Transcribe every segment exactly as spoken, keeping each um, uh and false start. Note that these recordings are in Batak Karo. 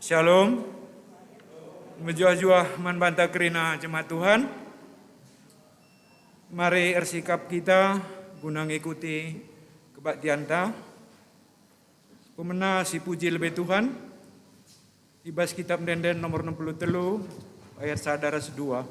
Shalom. Mejuah-juah man banta kerina jemaat Tuhan. Mari ersikap kita guna ngikuti kebaktianta. Pemena si puji lebe Tuhan, i bas Kitab Ende-enden nomor enam puluh telu ayat sada ras dua.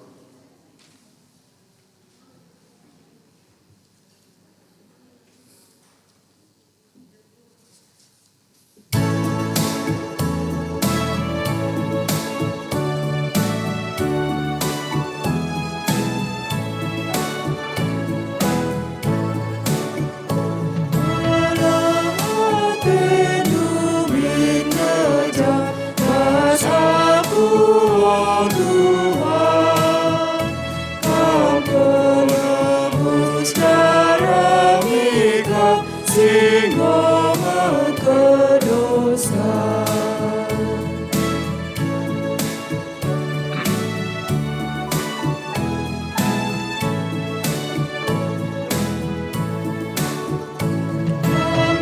Kam penebus darah Ikam si enggo mengkedosa.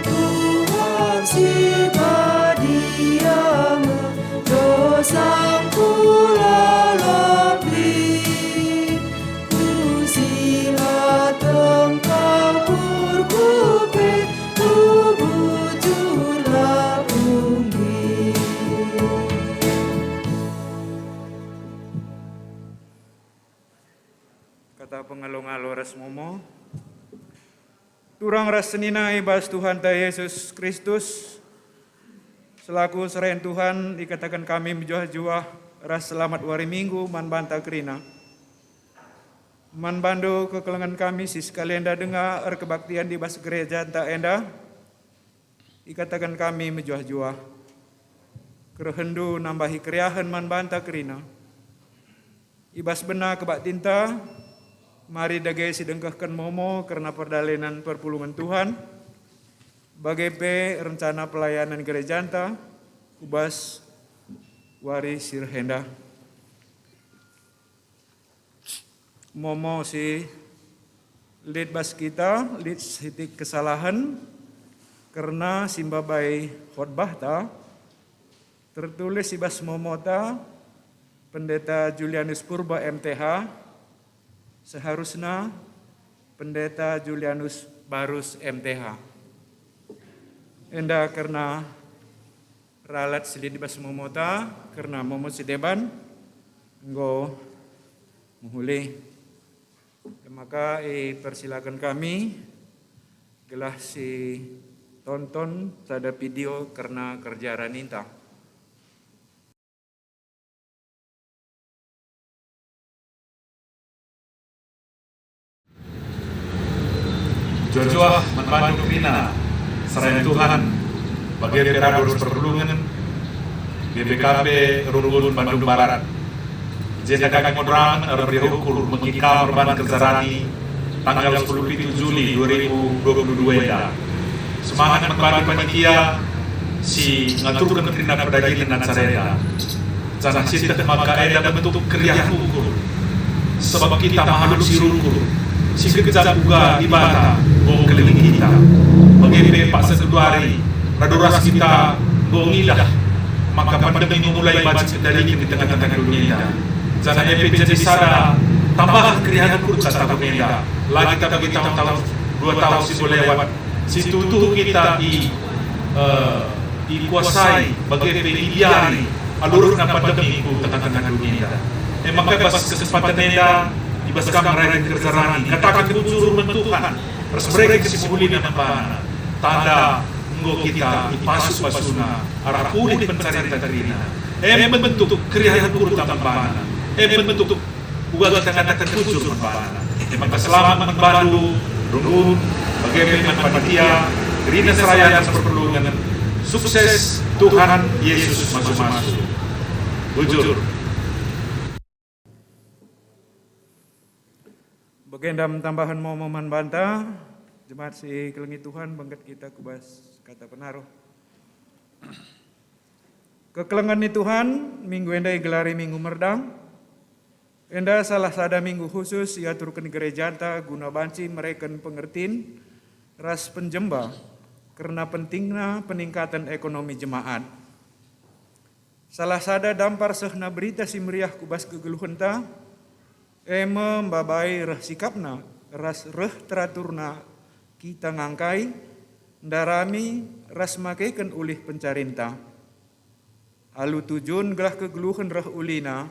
Tuhan si badia me, dosangku la lebih. Kusilah tengkang purku pe, kubujurlah unggil. Kata pengalo-ngalo ras momo. Turang ras senina i bas Tuhanta Jesus Kristus, selaku serayan Tuhan, ikataken kami mejuah-juah ras selamat wari Minggu man banta kerina. Man bandu kekelengen kami si sekalenda denga erkebaktian i bas gerejanta enda, ikataken kami mejuah-juah. Kerehenndu nambahi keriahen man banta kerina. I bas bena kebaktinta, mari dage sidengkehken momo kerna perdalanen perpulungen Tuhan, bage pe rencana pelayanan gerejanta ku bas wari si reh enda. Momo si lit bas kita, lit sitik kesalahen kerna si mbabai khotbahta, tertulis i bas momota Pendeta Julianus Purba M T H, seharusna Pendeta Julianus Barus M T H. Enda kerna ralat si lit i bas momota, kerna momo si deban enggo mehuli. Maka ipersilaken kami gelah si tonton sada video kerna kerja raninta. Juah-juah man bandu kerina, serayan Tuhan, bage pe radu ras perpulungen B P K P Runggun Bandung Barat. I jenda kami modern erberita ukur megi kam erban kerja rani tanggal sepuluh pitu Juli dua ribu dua puluh dua enda. Semangat man bandu panitia si ngaturken kerina perdahilen acara enda. Janah sieteh maka enda bentuk keriahen ukur. Sebab kita makhluk si rukur, si kenca kuga Dibata enggo engkelengi kita. Bage pe paksa genduari, radu ras kita enggo ngidah maka pandemi enggo mulai banci terjadi di tengah-tengah dunia enda. Janah e pe jadi sada tambahen keriahen ukur tahun enda. La kita bagi tahun-tahun, dua tahun si enggo lewat, si tuhu-tuhu kita i, eh, ikuasai, bage pe ibiari aluhna pandemi ku tengah-tengah dunia enda. E maka bas kesempatan enda, i bas kam mereken kerja rani, kataken bujur man Tuhan, ras mereken si mehulina man baNa. Tanda enggo kita ipasu-pasuNa arah ulih pencarinta kerina. E bentuk keriahen ukurta man baNa. E bentuk uga kita ngataken bujur man baNa. E maka selamat man bandu, Runggun, bage pe man panitia, kerina serayan ras perpulungen. Sukses, Tuhan Yesus masu-masu. Bujur. Bagenda tambahen momo man banta, jemaat si kelengi Tuhan, bengket kita ku bas kata penaruh. Kekelengen ni Tuhan, minggu enda igelari Minggu Merdang. Enda salah sada minggu khusus iaturken gerejanta guna banci mereken pengertin ras penjemba kerna pentingna peningkaten ekonomi jemaat. Salah sada dampar sehna Berita Si Meriah ku bas kegeluhenta, e me mbabai reh sikapna ras reh teraturna kita ngangkai, ndarami, ras makeken ulih pencarinta. Alu tujun gelah kegeluhen reh ulina,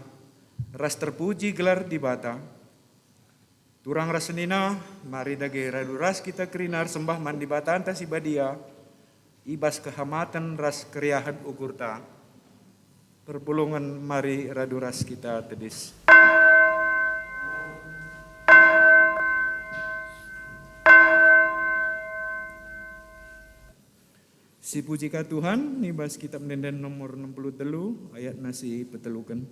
ras terpuji gelar Dibata. Turang ras senina, mari dage radu ras kita kerina ersembah man Dibatanta si Badia, i bas kehamaten ras keriahen ukurta. Perpulungen, mari radu ras kita tedis. Sipuji ka Tuhan, i bas Kitab Ende-enden nomor enam puluh telu, ayatna si peteluken.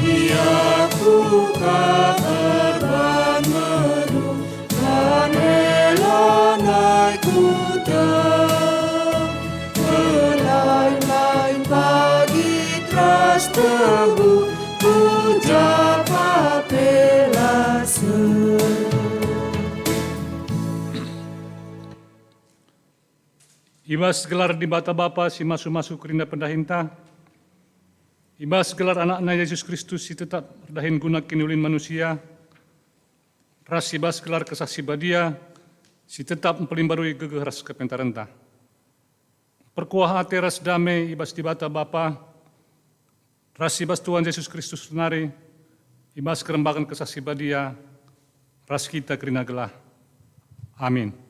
Ia kuka erban medu, lanai-lanai kuta. Erlain-lain pagi ras tebu, ku japa pe la seh. I bas gelar Dibata Bapa si masu-masu kerina pendahinta, i bas gelar AnakNa Jesus Kristus si tetap erdahin guna kiniulin manusia, ras i bas gelar Kesah Si Badia si tetap mpelimbarui gegeh ras kepentarenta. Perkuah ate ras dame i bas Dibata Bapa, ras i bas Tuhan Jesus Kristus nari, i bas kerembaken Kesah Si Badia, ras kita kerina gelah. Amin.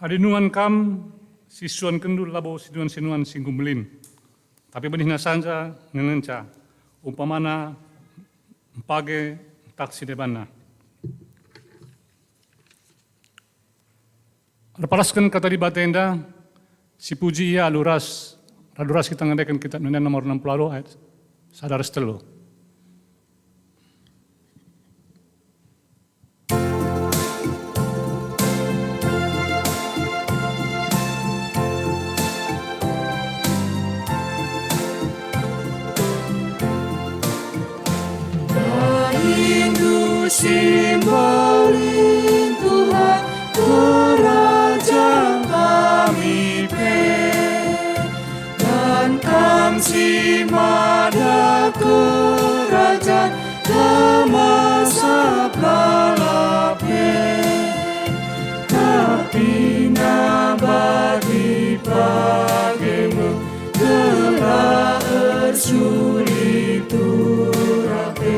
Adi nuan kam si suankenndu labo sinuan-sinuan si enggo mbelin, tapi benihna saja ngenenca, umpamana mpage ntah si debanna. Erpalasken Kata Dibata enda, sipuji Ia alu ras, radu ras kita ngendeken Kitab Ende-enden nomor enam puluh ayat sada ras telu. Dahindu si mbelin Tuhan, kerajan kami pe. Dan Kam si mada kerajan, temesap lalap pe. Tapi nabati page me, gelah ersulit turah pe.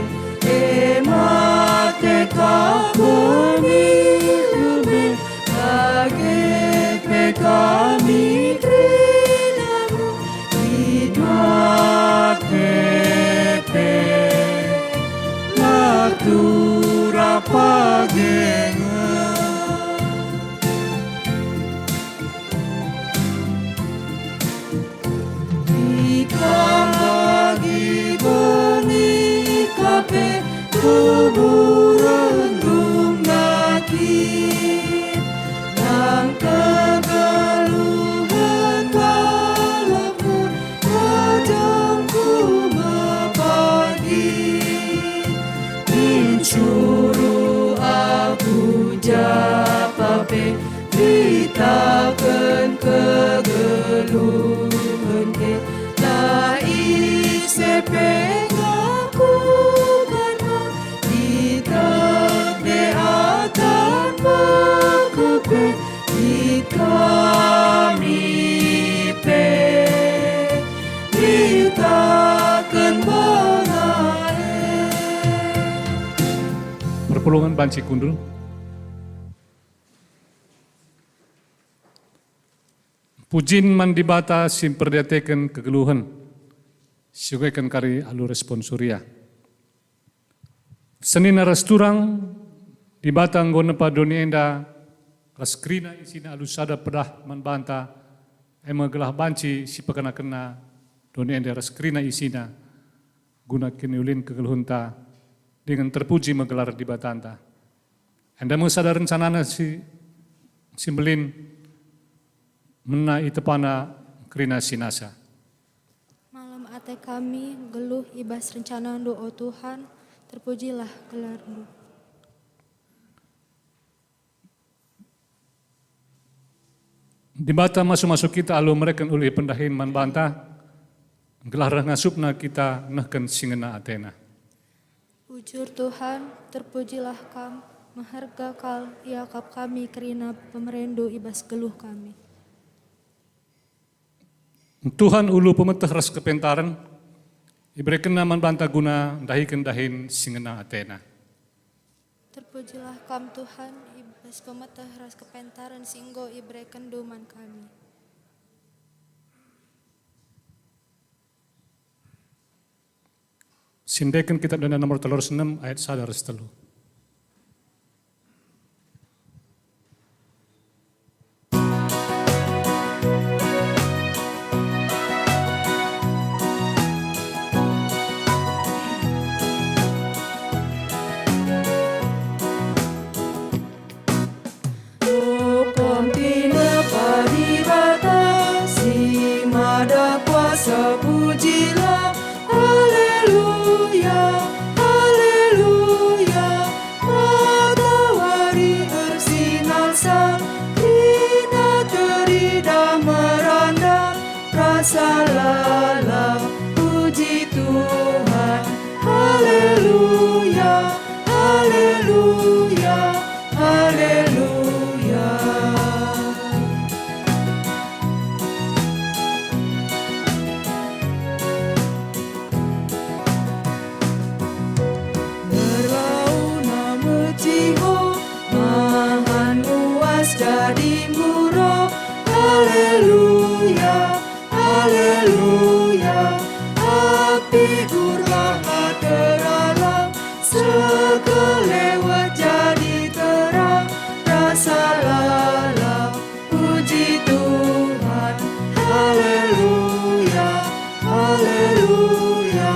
E mate ka kami lebe, bage pe kami kerina mu, i mate pe la turah page nge. Ikam bagi benih ka pe kuburen dungna kin. Lang kegeluhen kalak me, rajangku me pagi. Kin suruh aku japa pe, beritaken kegeluhen e, la ise pe ngakuken man, itek dea tanpa kepe, lit kami pe, beritaken bola e. Perpulungen banci kundul. Pujin man Dibata si mperdiateken kegeluhen, si uga ikan kari alu responsoria. Senina ras turang, Dibata enggo nepa doni enda ras kerina isina alu sada pedah man banta, e me gelah banci sipekenakenna doni enda ras kerina isina, guna kiniulin kegeluhenta, dingen terpuji me gelar Dibatanta. Enda me sada rencanana si, si mbelin mena itepana kerina si nasa. Malem ate kami geluh i bas rencanaNdu, o Tuhan, terpujilah gelarNdu. Dibata masu-masu kita alu mereken ulih pendahin man banta, gelah reh ngasupna kita nehken si ngena atena. Bujur Tuhan, terpujilah Kam, meherga kal iakap kami kerina pemereNdu i bas geluh kami. Tuhan ulu pemeteh ras kepentaren, iberekenNa man banta guna ndahiken dahin si ngena atena. Terpujilah Kam, Tuhan, i bas pemeteh ras kepentaren si enggo iberekenNdu man kami. Sindeken Kitab Enda nomor telu ratus enem ayat sada ras telu. Tupung tinepa Dibata si mada kuasa, pujilah. Haleluya, haleluya. Matawari ersinar-sinar, kerina teridah merandam, rasa lalap puji Tuhan. Haleluya, haleluya, haleluya. Erlauna meciho, mahan muas jadi nguro. Haleluya, haleluya. Api gurlah teralang, sekelewet jadi terang, rasa lalap puji Tuhan. Haleluya, haleluya,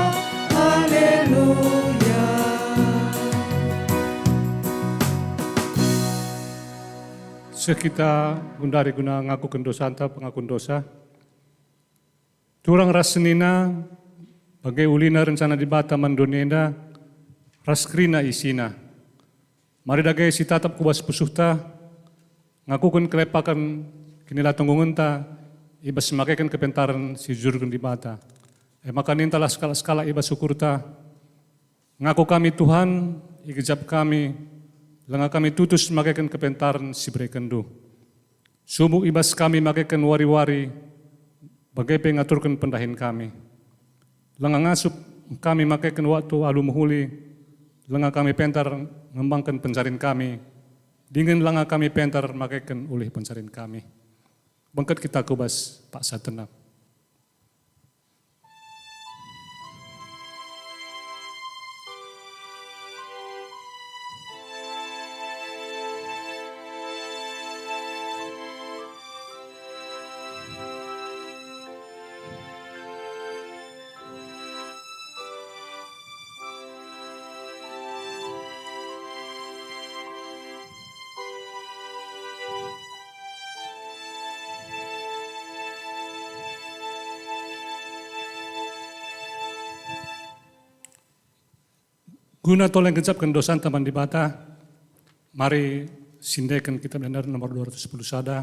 haleluya. Seh kita gundari guna ngakuken dosanta, pengakun dosa. Turang ras senina, bage ulina rencana Dibata man doni enda, ras kerina isina. Mari dage sitatap ku bas pusuhta, ngakuken kelepaken kinilatungkungenta i bas makeken kepentaren si ijurken Dibata. E maka nintalah sekalak-sekalak i bas ukurta, "Ngaku kami, Tuhan, igejap kami, langa kami tutus makeken kepentaren si iberekenNdu. Subuk i bas kami makeken wari-wari, bage pe ngaturken pendahin kami. Langa ngasup kami makeken waktu alu mehuli, langa kami pentar ngembangken penjarin kami, dingen langa kami pentar makeken ulih penjarin kami." Bengket kita ku bas paksa tenap. Guna tole ngejapken dosanta man Dibata, mari sindeken Kitab Enda nomor dua ratus sepuluh sada,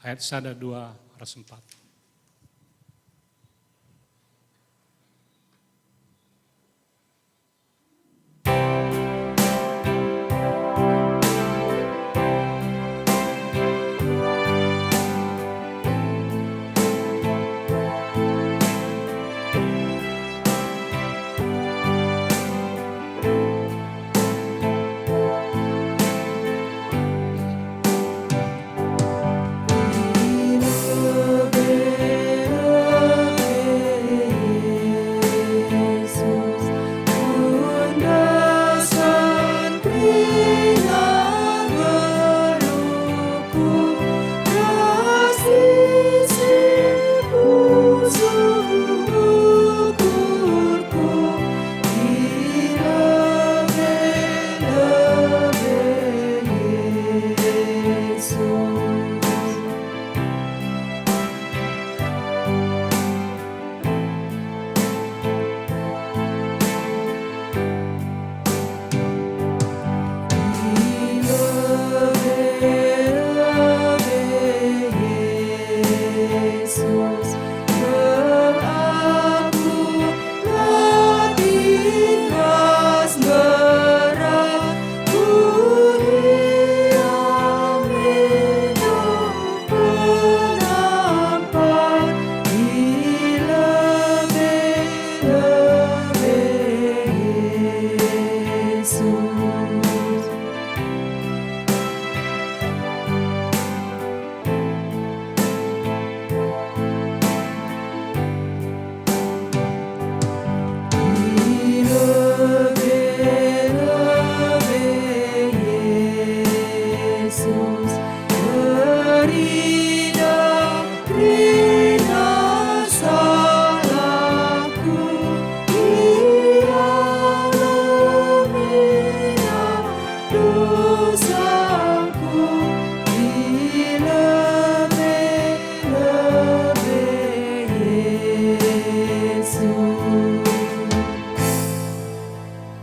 ayat sada, dua, ras empat.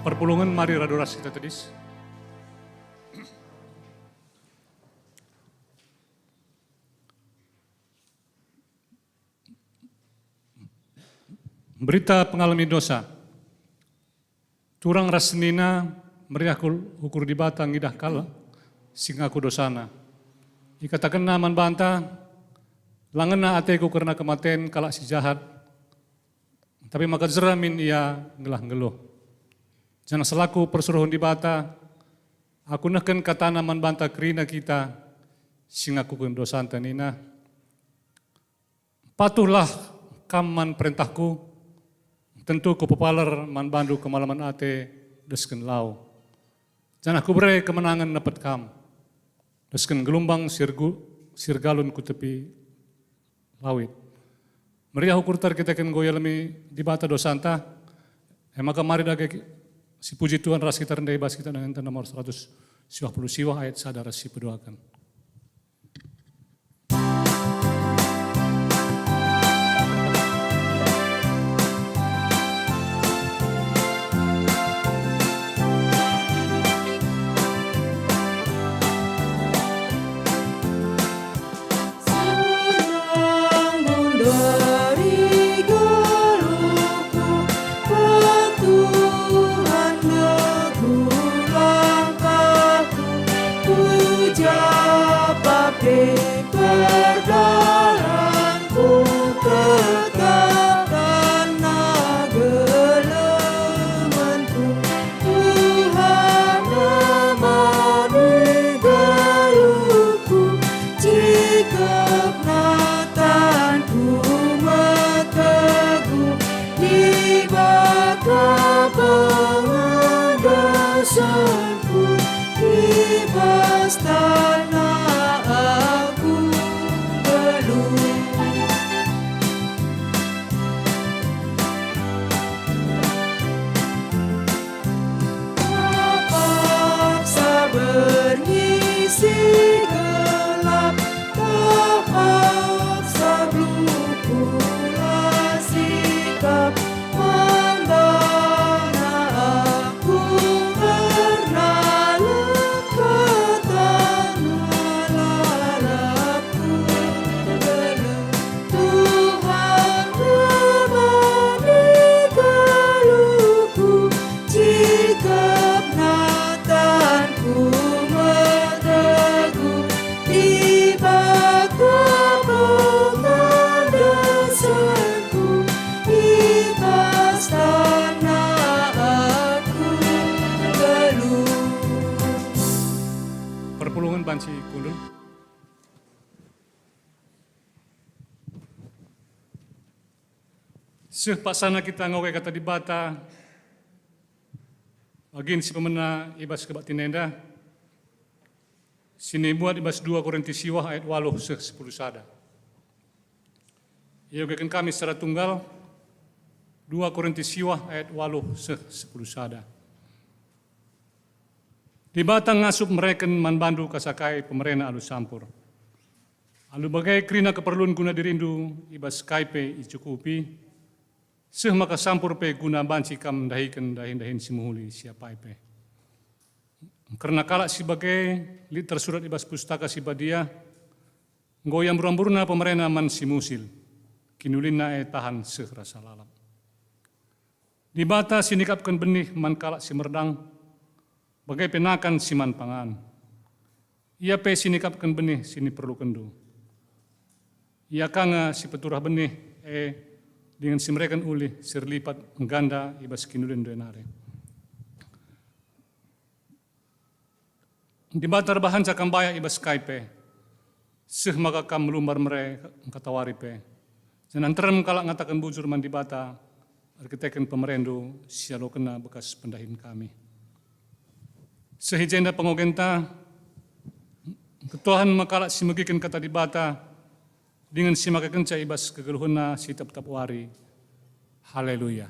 Perpulungen, mari radu ras kita tedis. Berita pengalemi dosa. Turang ras senina meriah kul ukur Dibata ngidah kalak si ngaku dosana. Ikatakenna man banta, "La ngena ateku kerna kematen kalak si jahat, tapi maka jera min ia nggelah nggeluh." Janah selaku persuruhen Dibata, aku nehken katana man banta kerina kita si ngakuken dosanta nina, "Patuhlah kam man perentahku, tentu kupepaler man bandu kemalemen ate desken lau. Janah kubere kemenangen nepet kam, desken gelumbang si ergu-, si ergalun ku tepi lawit." Meriah ukur terkiteken enggo ialemi Dibata dosanta, e maka mari dage sipuji Tuhan ras kita rende i bas Kitab Ende-enden nomor seratus siwah puluh siwah ayat sada ras sipeduaken. Senang mendari geluhku, Tuhan neguh langkahku, ku ja pe perdalanku, tetapkanna gelemenku. Tuhan nemani geluhku, jikepna tanku meteguh, Dibata pengadosenku, i bas tanna aku nggeluh. Paksa berngi si gelap, paksa geluhku la sikap, man bana aku erdalan, katana lalapku nggeluh. Tuhan nemani geluhku, jikepna tanku meteguh, Dibata pengadosenku, i bas tanna aku nggeluh. Perpulungen banci kundul. Seh paksana kita ngoge Kata Dibata, bagin si pemena i bas kebaktin enda, si ibuat i bas dua Korinti siwah ayat waluh seh sepuluh sada. Iogeken kami secara tunggal, dua Korinti siwah ayat waluh seh sepuluh sada. Dibata ngasup mereken man bandu kasakai pemerena alu sampur. Alu bage kerina keperlun guna dirindu, i bas kai pe icukupi, seh maka sampur pe guna banci kam ndahiken dahin-dahin si mehuli si apai pe. Kerna kalak si bage, lit tersurat i bas Pustaka Si Badia, "Enggo iambur-amburna pemerena man si musil, kiniulinna e tahan seh rasa lalap." Dibata si nikapken benih man kalak si merdang, bage pe nakan si man pangan. Ia pe si nikapken benih si niperlukenndu. Ia ka nge si peturah benih e dingen si mereken ulih si erlipat ngganda i bas kiniulinndu e nari. Dibata erbahanca kam bayak i bas kai pe, seh maka kam melumbar mere engkatawari pe, janah nterem kalak ngataken bujur man Dibata erkiteken pemerendu si ialokenNa bekas pendahin kami. Seh i jenda pengogenta, ketuahen me kalak si megiken Kata Dibata, dingen si makekenca i bas kegeluhenna si tep-tep wari. Haleluya.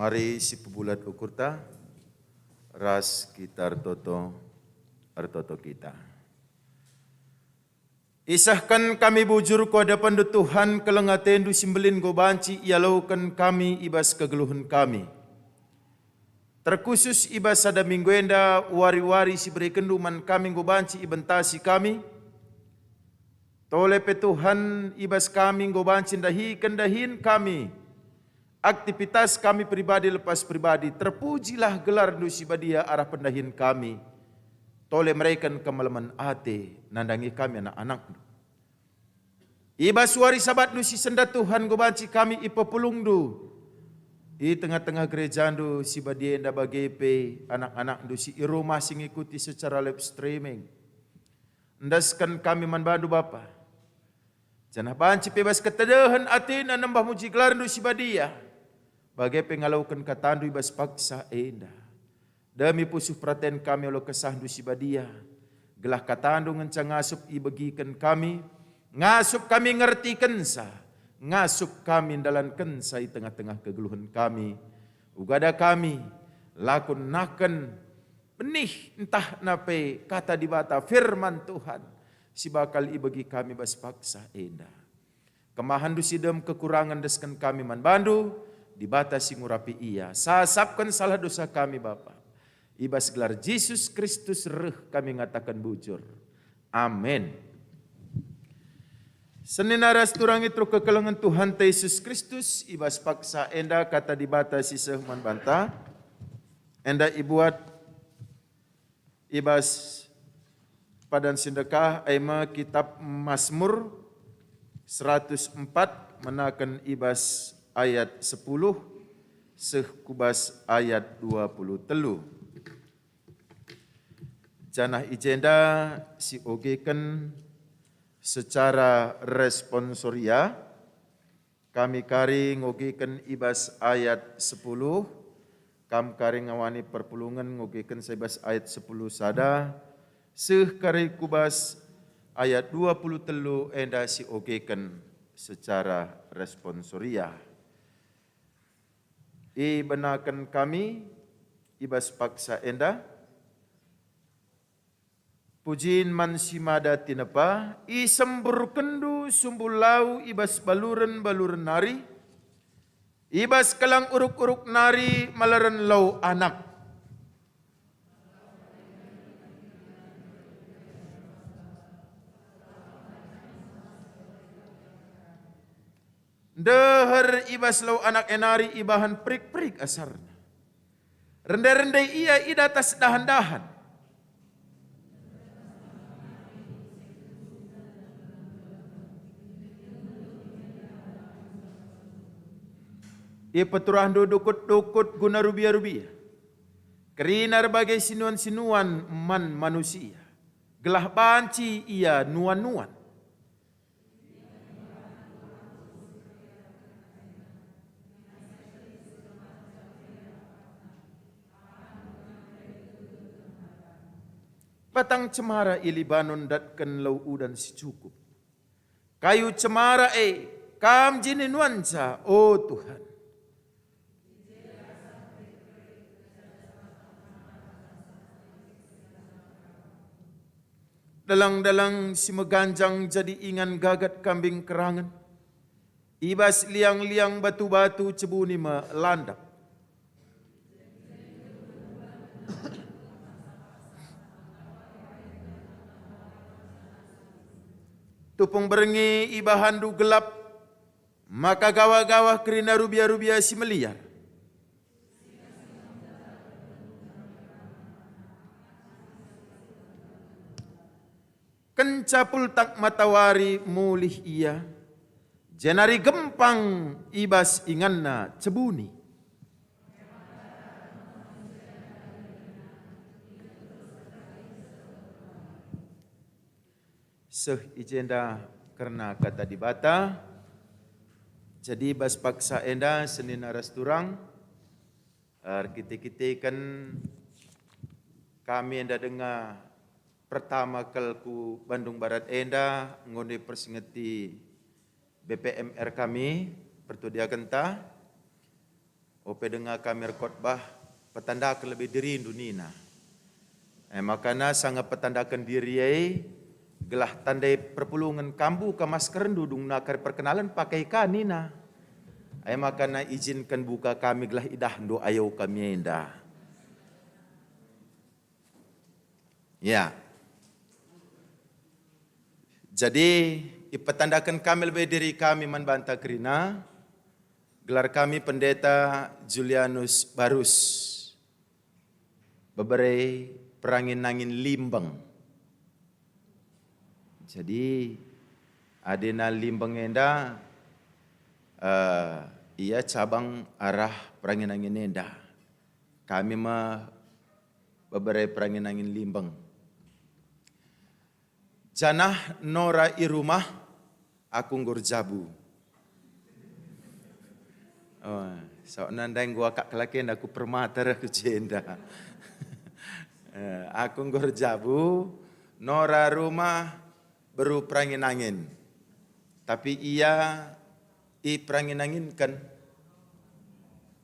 Mari sipebulat ukurta, ras kita ertoto, ertoto kita. Isehken kami bujur ku hadapenNdu Tuhan, keleng ateNdu si mbelin enggo banci ialoken kami i bas kegeluhen kami. Terkhusus i bas sada minggu enda, wari-wari si berekenNdu man kami enggo banci ibentasi kami. Tole pe Tuhan, i bas kami enggo banci ndahiken dahin kami, aktivitas kami pribadi lepas pribadi. Terpujilah gelarNdu si badia arah pendahin kami. Tole mereken kemalemen ate nandangi kami anak-anakNdu. I bas wari Sabatndu si sendat Tuhan enggo banci kami ipepulungNdu i tengah-tengah gerejaNdu si badia enda, bage pe anak-anakNdu si i rumah si ngikuti secara live streaming. Endesken kami man baNdu, Bapa, janah banci pe bas ketedehen atina nembah muji gelarNdu si badia, bage pe ngaloken kataNdu i bas paksa enda. Demi pusuh peraten kami ola KesahNdu si badia, gelah kataNdu ngenca ngasup ibegiken kami, ngasup kami ngertikenca, ngasup kami ndalankenca i tengah-tengah kegeluhen kami. Ugada kami, la kunaken benih ntahna pe Kata Dibata, firman Tuhan, si bakal ibegi kami bas paksa enda. KemahenNdu si dem kekurangen endesken kami man baNdu, Dibata si ngurapi ia. Sasapken salah dosa kami, Bapa. I bas gelar Jesus Kristus reh kami ngataken bujur. Amin. Senina ras turang i teruh kekelengen Tuhanta Jesus Kristus, i bas paksa enda Kata Dibata si seh man banta, enda ibuat i bas padan si ndekah, e me Kitap Masmur seratus empat, menaken i bas ayat sepuluh seh ku bas ayat dua puluh telu. Janah i jenda siogeken secara responsoria, kami kari ngogeken i bas ayat sepuluh, kam kari ngawani perpulungen ngogeken i bas ayat sepuluh sada, seh kari ku bas ayat dua puluh telu enda siogeken secara responsoria. Ibenaken kami i bas paksa enda. Pujin man si mada tinepa, isemburkenndu sumbu lau i bas baluren-baluren nari, i bas kelang uruk-uruk nari maleren lau anak. Ndeher i bas lau anak e nari ibahan perik-perik asarna. Rende-rende ia i datas dahan-dahan. Ipeturahndu dukut-dukut guna rubia-rubia, kerina erbage sinuan-sinuan man manusia, gelah banci ia nuan-nuan. Batang cemara i Libanon ndatken lau udan si cukup. Kayu cemara e, Kam jine nuanca, o Tuhan. Dalang-dalang si meganjang jadi ingan gagat kambing kerangen. I bas liang-liang batu-batu cebuni me landap. Tupung berngi ibahanndu gelap, maka gawah-gawah kerina rubia-rubia si meliar. Kenca pultak matawari mulih ia, jenari gempang i bas inganna cebuni. Seh i jenda kerna Kata Dibata. Jadi bas paksa enda senina ras turang, erkite-kiteken kami enda denga pertama kal ku Bandung Barat enda, enggo nde persingeti B P M R kami, pertua diakenta. Ope denga kami erkotbah, petandaken lebe dirindu nina. E makana sanga petandaken diri e, gelah tandai perpulungen kam buka maskerndu dungna kari perkenalen pakai ka nina. E makana ijinken buka kami gelah idahndu ayo kami enda. Ya. Jadi, ipetandaken kami lebe diri kami man banta kerina, gelar kami Pendeta Julianus Barus, bebere Perangin-angin Limbeng. Jadi, adina Limbeng enda, eh, ia cabang arah Perangin-angin enda. Kami me bebere Perangin-angin Limbeng. Janah nora i rumah, aku enggo erjabu. Oh, sautna ndai enggo akap kelakenda ku Permata ras ku jenda. Eh, aku enggo erjabu, nora rumah beru Perangin-angin. Tapi ia iperangin-anginken.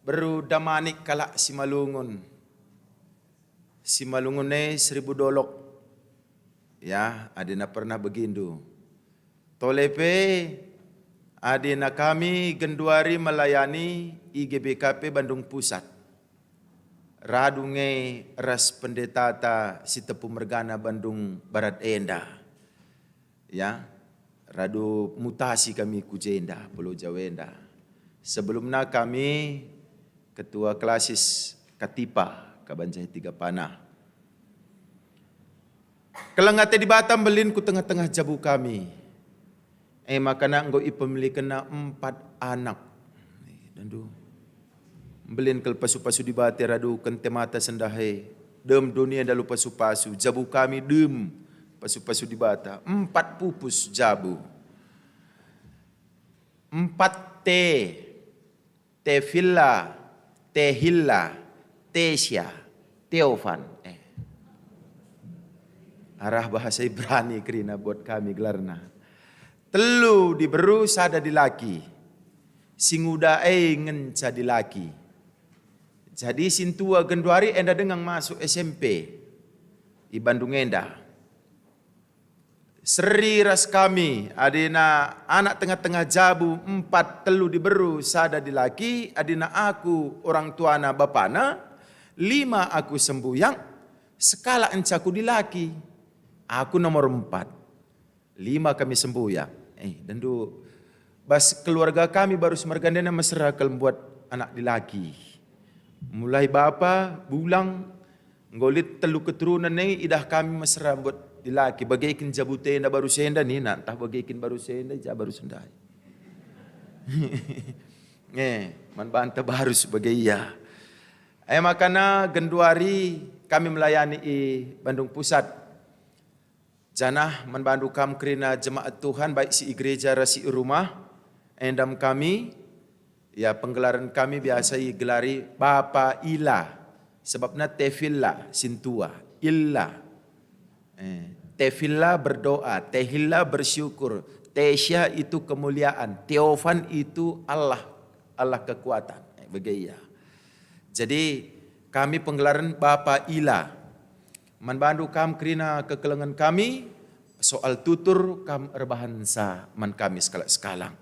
Beru Damanik kalak Simalungun. Simalungun e Seribu Dolok. Ya, adina pernah begindu. Tole pe, adina kami genduari melayani i G B K P Bandung Pusat. Radu nge ras pendetata Sitepu mergana Bandung Barat enda. Ya, radu mutasi kami ku jenda, Pulau Jawa enda. Sebelumna kami ketua klasis Katipa, Kabanjah Tiga Panah. Keleng ate Dibata mbelin ku tengah-tengah jabu kami. E makana enggo ipemilikenna empat anak. Dandu. Mbelin kal pasu-pasu Dibata raduken te mata sendah e. Dem doni enda alu pasu-pasu, jabu kami dem pasu-pasu Dibata. Empat pupus jabu. Empat T. Tevilla, Tehilla, Tesia, Teofan. Eh. Arah bahasa Ibrani kerina buat kami gelarna. Telu diberu, sada dilaki. Si nguda e ngenca dilaki. Jadi sintua genduari enda denga masuk S M P i Bandung enda. Seri ras kami, adina anak tengah-tengah jabu, empat, telu diberu, sada dilaki, adina aku orang tuana bapana, lima aku sembuyak, sekalak ngenca aku dilaki. Aku nomor empat. Lima kami sembuyak. Eh, dandu bas keluarga kami baru semergandena mesera kal mbuat anak dilaki. Mulai bapa, bulang, enggo lit telu keturunan e idah kami mesera mbuat dilaki. Bage kin jabu enda baru senda nina, ntah bage kin baru senda, ja baru sendai. Eh, man banta baru sebagai ia. E makana genduari kami melayani i Bandung Pusat. Janah man bandu kam kerina jemaat Tuhan, baik si i gereja ras si i rumah, endam kami, ya, penggelaren kami biasa igelari Bapa Ila, sebabna Tevilla, sintua, Illa. Eh, Tevilla berdoa, Tehilla bersyukur, Tesia itu kemuliaan, Teofan itu Allah, Allah kekuatan. Eh, bage ia. Jadi, kami penggelaren Bapa Ila. Man bandu kam kerina kekelengen kami, soal tutur kam erbahansa man kami sekalak-sekalak.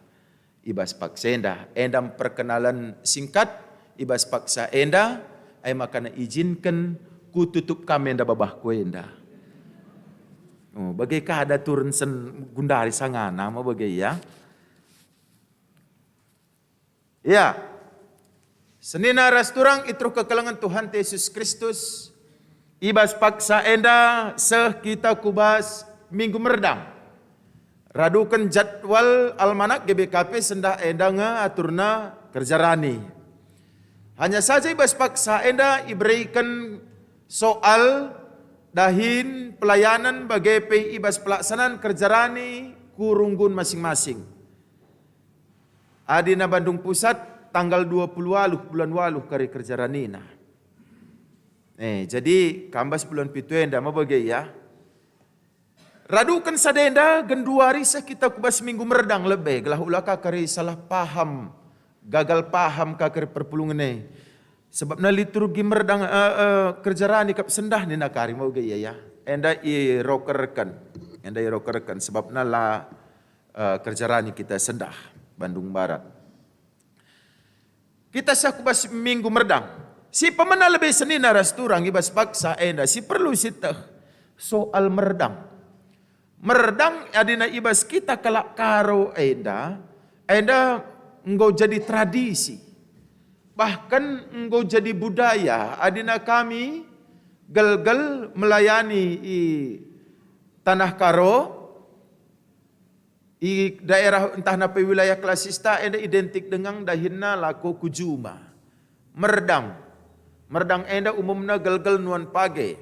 I bas paksa enda, enda perkenalan singkat, i bas paksa enda, ai makana ijinken kututup kam enda babahku enda. Oh, bage ka ada turen sen gundari sangana me bage ia. Ya. Senina ras turang i teruh kekelengen Tuhanta Yesus Kristus, i bas paksa enda seh kita ku bas Minggu Merdang. Raduken jadwal almanak G B K P sendah enda nge aturna kerja rani. Hanya saja i bas paksa enda ibereken soal, dahin, pelayanan bage pe i bas pelaksanaan kerja rani ku runggun masing-masing. Adina Bandung Pusat tanggal dua puluh waluh bulan waluh kari kerja ranina. Eh, jadi kam bas bulan pitu enda me bage ia. Raduken sada enda genduari seh kita ku bas Minggu Merdang lebe, gelah ula ka kari salah paham gagal paham ka kari perpulungen e. Sebabna liturgi merdang, eh, eh, kerja rani kap sendah nina kari mau ge ia, ya. Enda irokerken, enda irokerken, sebabna la, eh, kerja rani kita sendah Bandung Barat. Kita seh ku bas Minggu Merdang. Si pemena lebe senina ras turang i bas paksa enda si perlu sieteh soal merdang. Merdang adina i bas kita kalak Karo enda, enda enggo jadi tradisi. Bahkan enggo jadi budaya adina kami gelgel melayani i Tanah Karo, i daerah ntah nape wilayah klasista enda identik dengan dahinna lako ku juma. Merdang. Merdang enda umumna gelgel nuan page.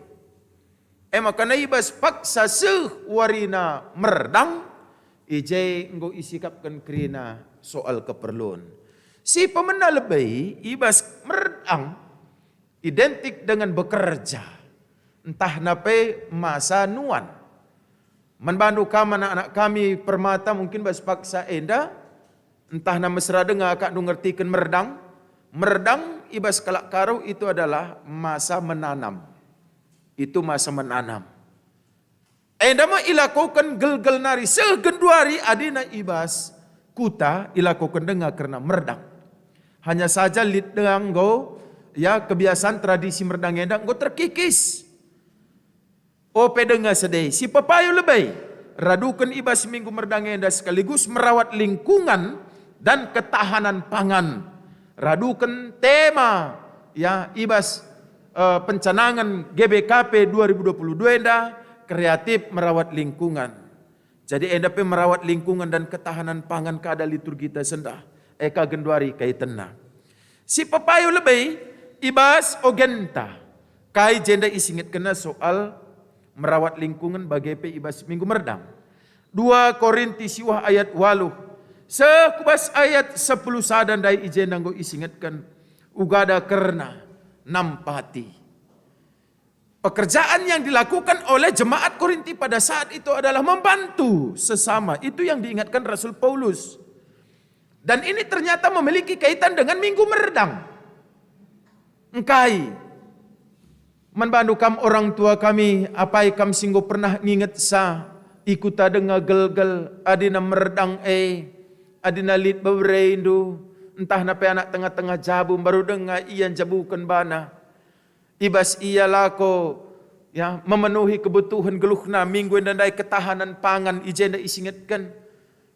E maka na i bas paksa seh warina merdang, i je enggo isikapken kerina soal keperlun. Si pemena lebe i bas merdang identik dengan bekerja, ntah nape masa nuan. Man bandu kam anak-anak kami Permata mungkin bas paksa enda, ntah na mesera denga akakndu ngertiken merdang. Merdang i bas kalak Karo itu adalah masa menanam. Itu masa menanam. Enda me ilakoken gelgel nari seh genduari adina i bas kuta ilakoken denga kerna merdang. Hanya saja lit denga enggo, ya, kebiasaan tradisi merdang enda enggo terkikis. Ope denga sedei, si pepayo lebe, raduken i bas Minggu Merdang enda sekaligus merawat lingkungan dan ketahanan pangan. Raduken tema, ya, i bas, eh, pencanangen G B K P dua ribu dua puluh dua enda, kreatif merawat lingkungan. Jadi enda pe merawat lingkungan dan ketahanan pangan kada liturgita sendah, e ka genduari kaitenna. Si pepayo lebe i bas ogenta, kai jenda isingetkenna soal merawat lingkungan bage pe i bas Minggu Merdang. Dua Korinti siwah ayat waluh seh ku bas ayat sepuluh sada ndai i jenda enggo isingetken ugada kerna nampati. Pekerjaan yang dilakukan oleh jemaat Korinti pada saat itu adalah membantu sesama. Itu yang diingatkan Rasul Paulus. Dan ini ternyata memiliki kaitan dengan Minggu Merdang. Engkai? Man bandu kam orang tua kami, apai kam si enggo pernah ngingetsa i kuta denga gelgel, adina merdang e, adina lit beberendu, ntah nape anak tengah-tengah jabu, mbaru denga ia njabuken bana. I bas ia lako, ya, memenuhi kebutuhen geluhna, minggu enda ndai ketahanan pangan i jenda isingetken.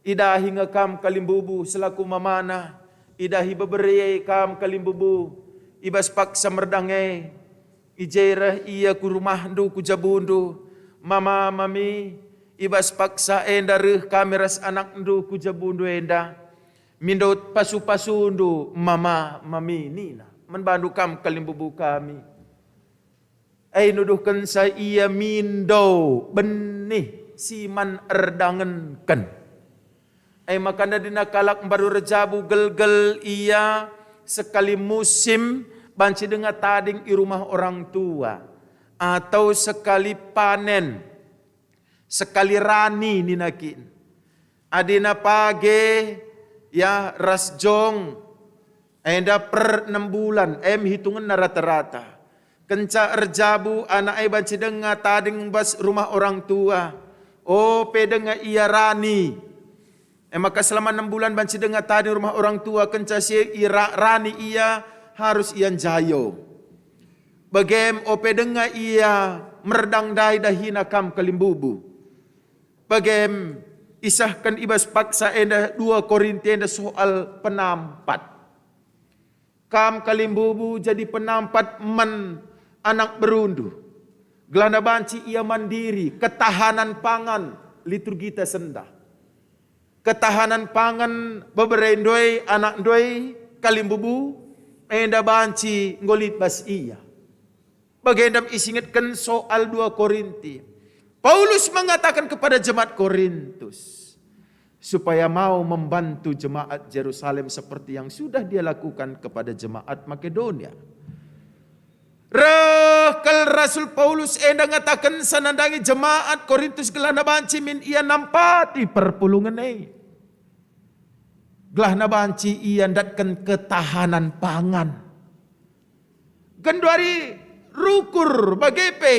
Idahi nge kam kalimbubu selaku mamana, idahi bebere kam kalimbubu, i bas paksa merdang e, i je reh ia ku rumahndu, ku jabundu, mama, mami, i bas paksa enda reh kami ras anakndu ku jabundu enda. Mindo pasu-pasundu, mama, mami, nina. Man bandu kam kalimbubu kami. E nuduhkenca ia mindo benih si man erdangenken. E maka ndadina kalak mbaru erjabu gelgel ia sekali musim banci denga tading i rumah orang tua, atau sekali panen. Sekali rani nina kin. Adina page, ya, ras jong, enda per enem bulan, em hitungenna rata-rata. Kenca erjabu anak e banci denga tading bas rumah orang tua. Ope denga ia rani. E maka selama enem bulan banci denga tading rumah orang tua, kenca si e ira-, rani ia, harus ia njayo. Bagem ope denga ia merdang ndai dahina kam kalimbubu. Bagem isehken i bas paksa enda dua Korinti enda soal penampat. Kam kalimbubu jadi penampat man anak berundu. Gelahna banci ia mandiri, ketahanan pangan, liturgita sendah. Ketahanan pangan bebere ndoi, anak ndoi, kalimbubu, enda banci enggo lit bas ia. Bagendam isingetken soal dua Korinti. Paulus mengatakan kepada jemaat Korintus, supaya mau membantu jemaat Jerusalem seperti yang sudah dia lakukan kepada jemaat Makedonia. Reh kal Rasul Paulus enda ngatakenca nandangi jemaat Korintus gelahna banci min ia nampati perpulungen e. Gelahna banci ia ndatken ketahanan pangan. Genduari rukur bage pe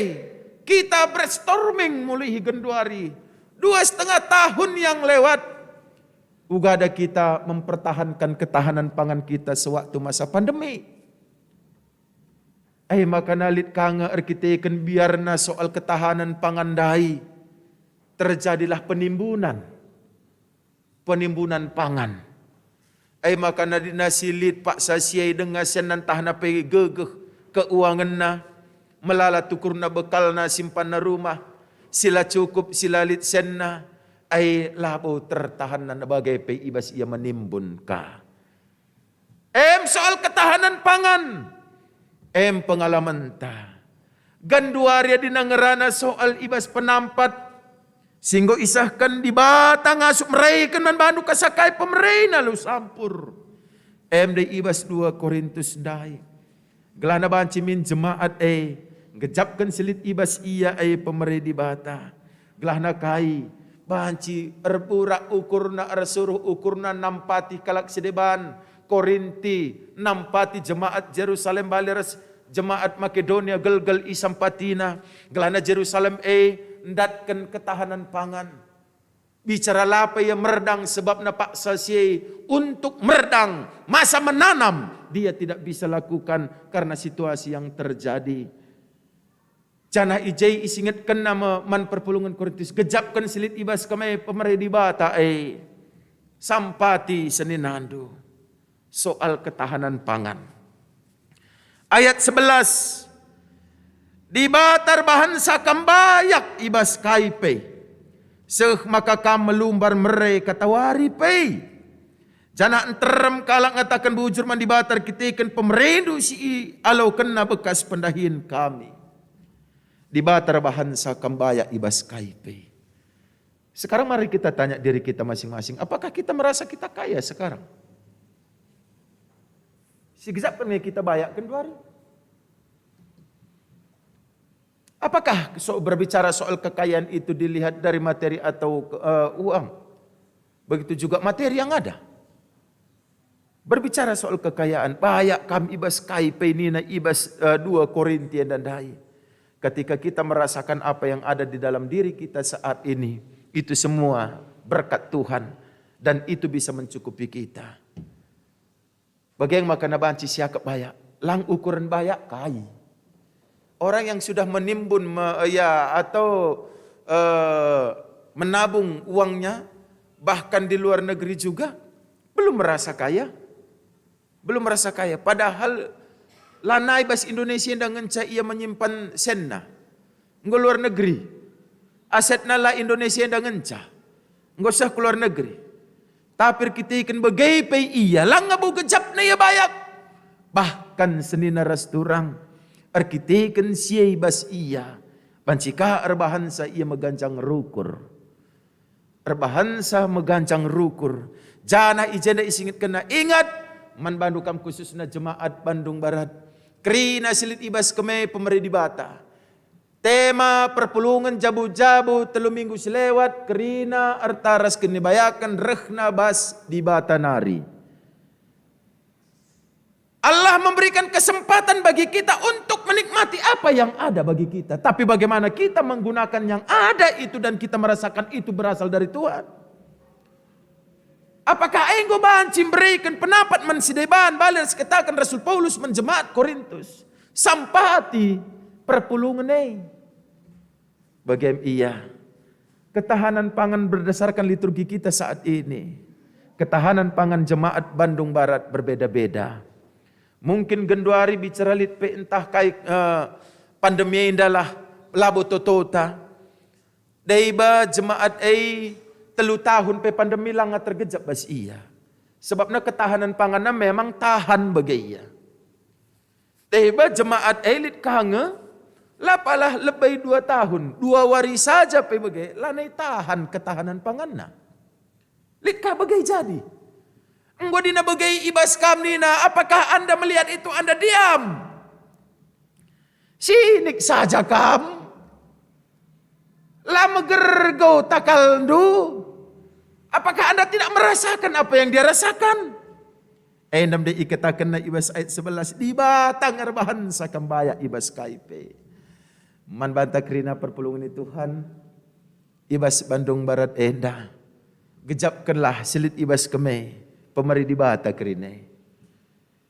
kita brainstorming mulihi genduari. Dua setengah tahun yang lewat, uga da kita mempertahankan ketahanan pangan kita sewaktu masa pandemi. Eh, maka lit ka nge erkiteken biarna soal ketahanan pangan ndai, terjadilah penimbunan, penimbunan pangan. Eh, maka nadina si lit paksa si ai denga senna ntah na pe gegeh keuangenna, melala tukurna bekalna simpanna rumah, si la cukup si la lit senna, ai labo tertahanna bage pe i bas ia menimbun ka. Em soal ketahanan pangan, em pengalamenta. Genduari adina ngerana soal i bas penampat, si enggo isehken Dibata ngasup mereken man bandu kasakai pemerena alu sampur. Em ndai i bas dua Korintus ndai. Gelahna banci min jemaat e, nggejapken si lit i bas ia e pemere Dibata. Gelahna kai, banci erburak ukurna, ersuruh ukurna nampati kalak si deban, Korinti, nampati jemaat Jerusalem bali ras jemaat Makedonia gelgel isampatina. Gelahna Jerusalem e ndatken ketahanan pangan. Bicara la pe ia merdang sebabna paksa si e untuk merdang, masa menanam dia tidak bisa lakukan karena situasi yang terjadi. Janah i je isingetkenna me man perpulungen Korintus, gejapken si lit i bas kam e pemere Dibata e, sampati seninandu soal ketahanan pangan. Ayat sebelas, Dibata erbahansa kam bayak i bas kai pe, seh maka kam melumbar mere katawari pe. Janah nterem kalak ngataken bujur man Dibata erkiteken pemerendu si ialokenna bekas pendahin kami. Dibata erbahansa kam bayak i bas kai pe. Sekarang mari kita tanya diri kita masing-masing, apakah kita merasa kita kaya sekarang? Sigejapken nge kita bayak genduari? Apakah so, berbicara soal kekayaan itu dilihat dari materi atau, eh, uang? Begitu juga materi yang ada. Berbicara soal kekayaan, bayak kam i bas kai pe nina i bas, eh, dua Korinti enda ndai. Ketika kita merasakan apa yang ada di dalam diri kita saat ini, itu semua berkat Tuhan dan itu bisa mencukupi kita. Bage maka na banci siakap bayak, lang ukuren bayak kai. Orang yang sudah menimbun me-, ya, atau, eh, menabung uangnya, bahkan di luar negeri juga, belum merasa kaya. Belum merasa kaya. Padahal lanai bas Indonesia enda ngenca ia menyimpan senna. Enggo luar negeri. Asetna la Indonesia enda ngenca. Enggo seh ku luar negeri. Tapi erkiteken bage pe ia, langa bo gejapna ia bayak. Bahkan senina ras turang, erkiteken si e i bas ia, banci ka erbahansa ia meganjang rukur. Erbahansa meganjang rukur. Janah i jenda isingetkenna, ingat, man bandu kam khususna jemaat Bandung Barat. Kerina si lit i bas keme pemere Dibata. Tema perpulungen jabu-jabu telu minggu si lewat, kerina erta ras kinibayaken rehna bas Dibata nari. Allah memberikan kesempatan bagi kita untuk menikmati apa yang ada bagi kita. Tapi bagaimana kita menggunakan yang ada itu dan kita merasakan itu berasal dari Tuhan? Apakah enggo banci mberiken pendapat man si deban bali ras kataken Rasul Paulus man jemaat Korintus? Sampati perpulungen e. Bagem ia, ketahanan pangan berdasarkan liturgi kita saat ini. Ketahanan pangan jemaat Bandung Barat berbeda-beda. Mungkin genduari bicara lit pe ntah kai, eh, pandemi endalah labo totota. Deba jemaat e telu tahun pe pandemi langa tergejap bas ia. Sebabna ketahanan panganna memang tahan bage ia. Deba jemaat e lit ka nge, la palah lebei dua tahun, dua wari saja pe bage, lanai tahan ketahanan panganna. Lit ka bage jadi. Enggo dina bage i bas kam nina, apakah Anda melihat itu Anda diam? Sinik saja kam. La megergo takalndu. Apakah Anda tidak merasakan apa yang dia rasakan? Enda me ikatakenna i bas ayat sebelas, Dibata nge erbahansa kam bayak i bas kai pe. Man banta kerina perpulungen ni Tuhan, i bas Bandung Barat enda, gejapkenlah si lit i bas keme, pemere Dibata kerina.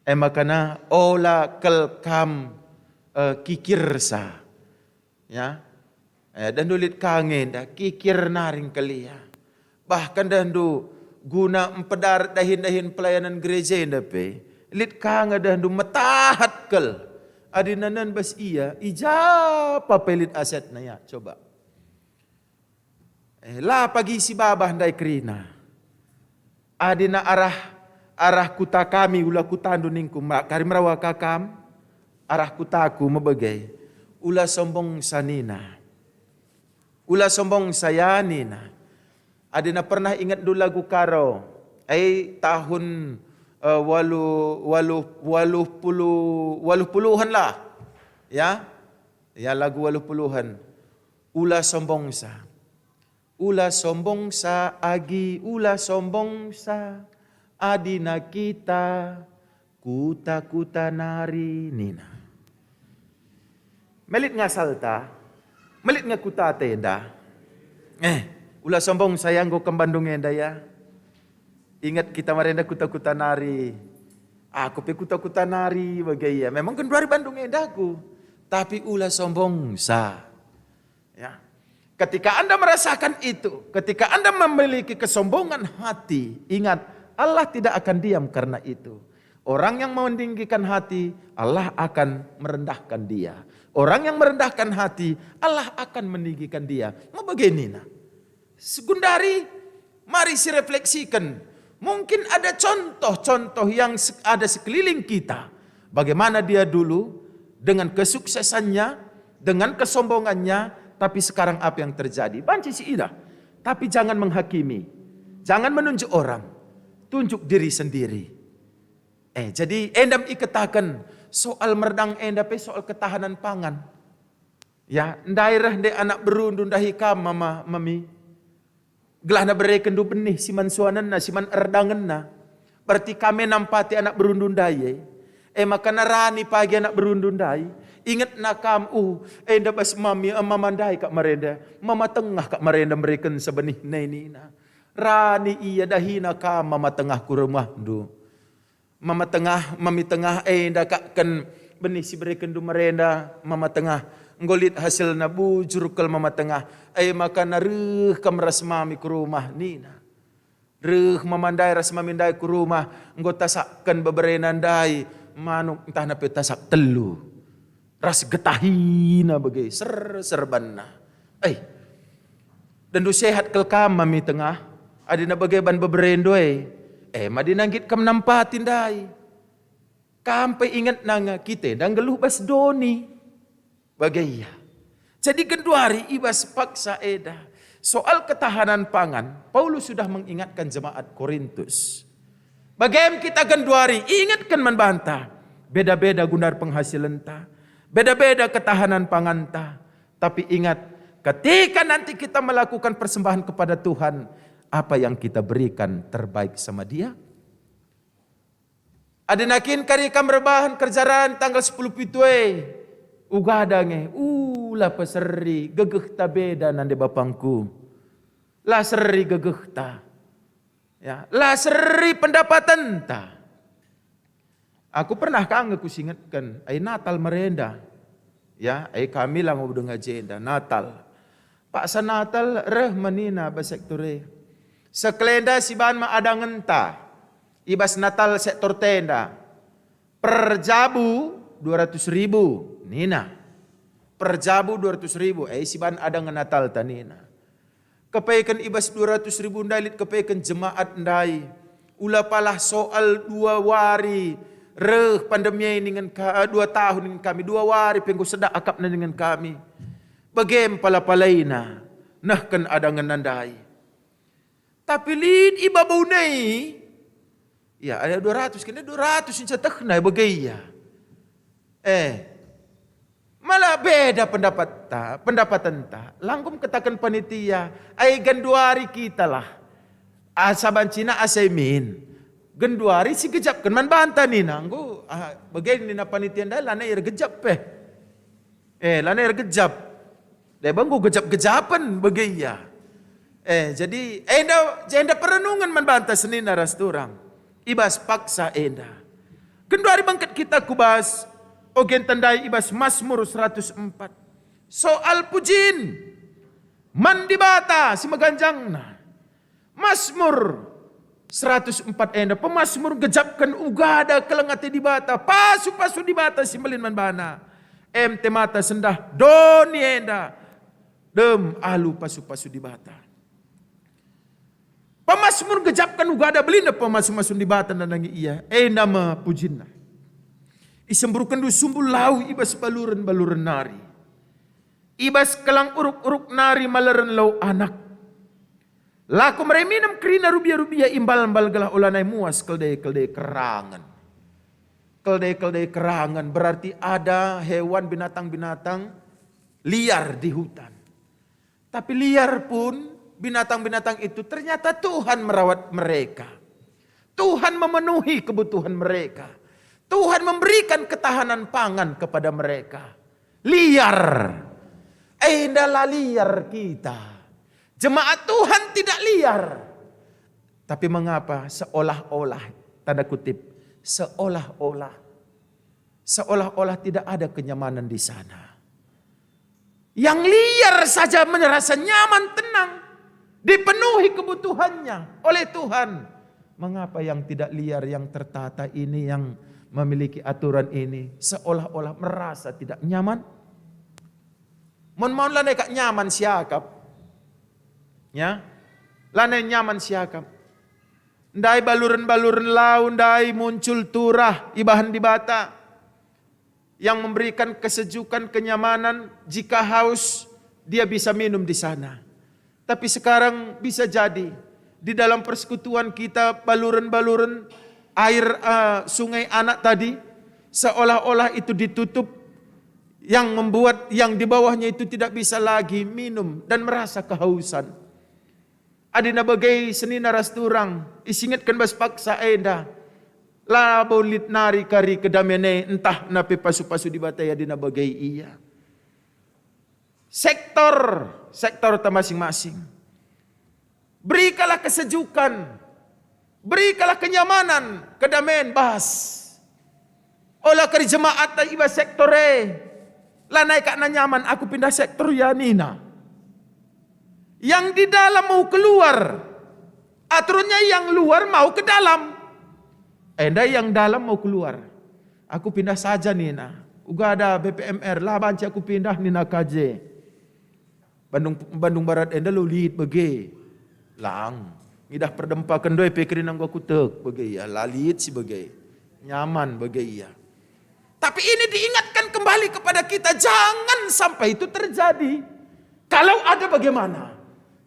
E makana ola kal kam, eh, kikirsa. Ya. Eh, dehndu lit ka nge enda, kikir nari ngkelia. Bahkan dehndu guna mpedar dahin-dahin pelayanan gereja enda pe, lit ka nge dehndu metahat kal. Adi nenen bas ia, i ja pe lit asetna, ya, coba. Eh, la pagi si babah ndai kerina. Adina arah, arah kuta kami, ula kutandu ningku, ma-, kari merawa ka kam, arah kutaku mebege. Ula sombongsa nina. Ula sombongsa ya nina. Adina pernah ingetndu lagu Karo, ai tahun, eh, walu, walu, walu puluh, walu puluhan lah. Ya, ya lagu walu puluhan. Ula sombongsa. Ula sombongsa agi, ula sombongsa, adina kita kuta-kuta nari nina. Melit ngasalta, melit nge kuta tenda. Eh, ula sombongsa ya enggo kembandung enda ya. Ingat kita marenda kuta-kuta nari. Aku pe kuta-kuta nari bage ia. Memang genduari Bandung enda aku. Tapi ula sombongsa. Ya. Ketika Anda merasakan itu, ketika Anda memiliki kesombongan hati, ingat, Allah tidak akan diam karena itu. Orang yang meninggikan hati, Allah akan merendahkan dia. Orang yang merendahkan hati, Allah akan meninggikan dia. Ngebage nina. Segundari, mari sirefleksiken. Mungkin ada contoh-contoh yang se-, ada sekeliling kita. Bagaimana dia dulu dengan kesuksesannya, dengan kesombongannya, tapi sekarang apa yang terjadi? Banci siidah. Tapi jangan menghakimi. Jangan menunjuk orang. Tunjuk diri sendiri. Eh, jadi enda me ikataken soal merdang enda pe soal ketahanan pangan. Ya, ndai reh nde anak berundu ndahi kam mama, mami. Gelahna berekenndu benih si man suanenna, si man erdangenna. Berarti kam e nampati anak berundu ndai e. E maka narani pagi anak berundu ndai. Ingetna kam, uh, enda bas mami, eh, mama ndai kak marenda. Mama tengah kak marenda merekensa benih nai nina. Rani ia dahina kam mama tengah ku rumahndu. Mama tengah, mami tengah, eh, ndakakken benih si berekenndu merenda, mama tengah. Enggo lit hasilna bujur kal mama tengah. Eh, maka nareh kam ras mami ku rumah, nina. Reh mama ndai ras mami ndai ku rumah, enggo tasakken beberena ndai, manuk ntah nape tasak telu. Ras getahina bage, ser-ser banna. Eh, dendu sehat kal kam mami tengah, adina bage ban beberendu e, e madina nggit kam nampati ndai. Kam pe ingetna nge kita enda nggeluh bas doni. Bage ia. Jadi genduari i bas paksa eda. Soal ketahanan pangan, Paulus sudah mengingatkan jemaat Korintus. Bage me kita genduari, ingetken man banta. Beda-beda gundar penghasilenta, beda-beda ketahanan panganta. Tapi ingat, ketika nanti kita melakukan persembahan kepada Tuhan, apa yang kita berikan terbaik sama Dia? Adina kin kari kam erbahan kerjaran tanggal sepuluh pitu e? Uga dage, ula peseri, gegehta beda nande bapangku. La seri gegehta. Ya, la seri pendapatenta. Aku pernah ka nge kusingetken, ai Natal merenda. Ya, ai kami la ngobdeng ajenda, Natal. Paksa Natal reh menina bas sektor e. Sekelenda si ban me adangenta. I bas Natal sektor tenda. Per jabu dua ratus ribu, nina. Per jabu dua ratus ribu, ai si ban adangen Natalta nina. Kepeken i bas dua ratus ribu ndai lit kepeken jemaat ndai. Ula palah soal dua wari reh pandemi ai ningen ka-, dua tahun ningen kami, dua wari pe enggo sedak akapna ningen kami. Bage me pala-palaina nehken adangenna ndai. Tapi lit i babo nai. Ya, ada dua ratus, kena dua ratus inca tehna bage ia. Eh, malah beda pendapatta, pendapatenta. Langkum kataken panitia, ai genduari kitalah. Asa bancina asa min. Genduari si gejapken man banta nina, enggo, ah, bage nina panitia ndai lanai ergejap pe. Eh, lanai ergejap. Deba enggo gejap-gejapen bage ia. Eh, jadi enda, enda perenungen man banta senina ras turang. I bas paksa enda. Genduari bengket kita ku bas ogen tandai i bas Masmur seratus empat. Soal pujin man Dibata si meganjangna. Masmur seratus empat enda, pemasmur gejapken ugada keleng ate Dibata, pasu-pasu Dibata si mbelin man bana. Em te mata sendah doni enda, dem alu pasu-pasu Dibata. Pemasmur gejapken ugada belinda pemasu-masun Dibata nandangi ia, enda me pujinna. Isemburkenndu sumbu lau i bas baluren-baluren nari. I bas kelang uruk-uruk nari maleren lau anak. Lako mere minem kerina rubia-rubia imbal-mbal gelah olanai muas keldai-keldai kerangen. Keldai-keldai kerangen berarti ada hewan binatang-binatang liar di hutan. Tapi liar pun binatang-binatang itu ternyata Tuhan merawat mereka. Tuhan memenuhi kebutuhan mereka. Tuhan memberikan ketahanan pangan kepada mereka. Liar. Eh, enda la liar kita. Jemaat Tuhan tidak liar. Tapi mengapa seolah-olah, tanda kutip, seolah-olah, seolah-olah tidak ada kenyamanan di sana? Yang liar saja merasa nyaman, tenang, dipenuhi kebutuhannya oleh Tuhan. Mengapa yang tidak liar, yang tertata ini, yang memiliki aturan ini, seolah-olah merasa tidak nyaman? Mon maun lanai kak nyaman siakap. Ya, lanai nyaman siakap. Ndai baluren-baluren lau ndai muncul turah ibahan Dibata yang memberikan kesejukan, kenyamanan, jika haus, dia bisa minum di sana. Tapi sekarang bisa jadi, di dalam persekutuan kita, baluren-baluren air, eh, sungai anak tadi, seolah-olah itu ditutup, yang membuat yang di bawahnya itu tidak bisa lagi minum dan merasa kehausan. Adina bage senina ras turang, isingetken bas paksa enda, labo lit nari kari kedamen e, ntah nape pasu-pasu Dibata adina bage ia. Sektor, sektor ta masing-masing. Berikanlah kesejukan, berikanlah kenyamanan, kedamen bas. Ola kari jemaat i bas sektor e. Lanai kak na nyaman aku pindah sektor ya nina. Yang di dalam mau keluar. Aturnya yang luar mau ke dalam. Enda yang dalam mau keluar. Aku pindah saja nina. Uga ada B P M R, la banci aku pindah nina K J. Bandung, Bandung Barat enda lo lit bage. Lang. Ngidah perdempa kendo pe kerina enggo aku tek bage ia. La lit si bage. Nyaman bage ia. Tapi ini diingatkan kembali kepada kita, jangan sampai itu terjadi. Kalau ada bagaimana?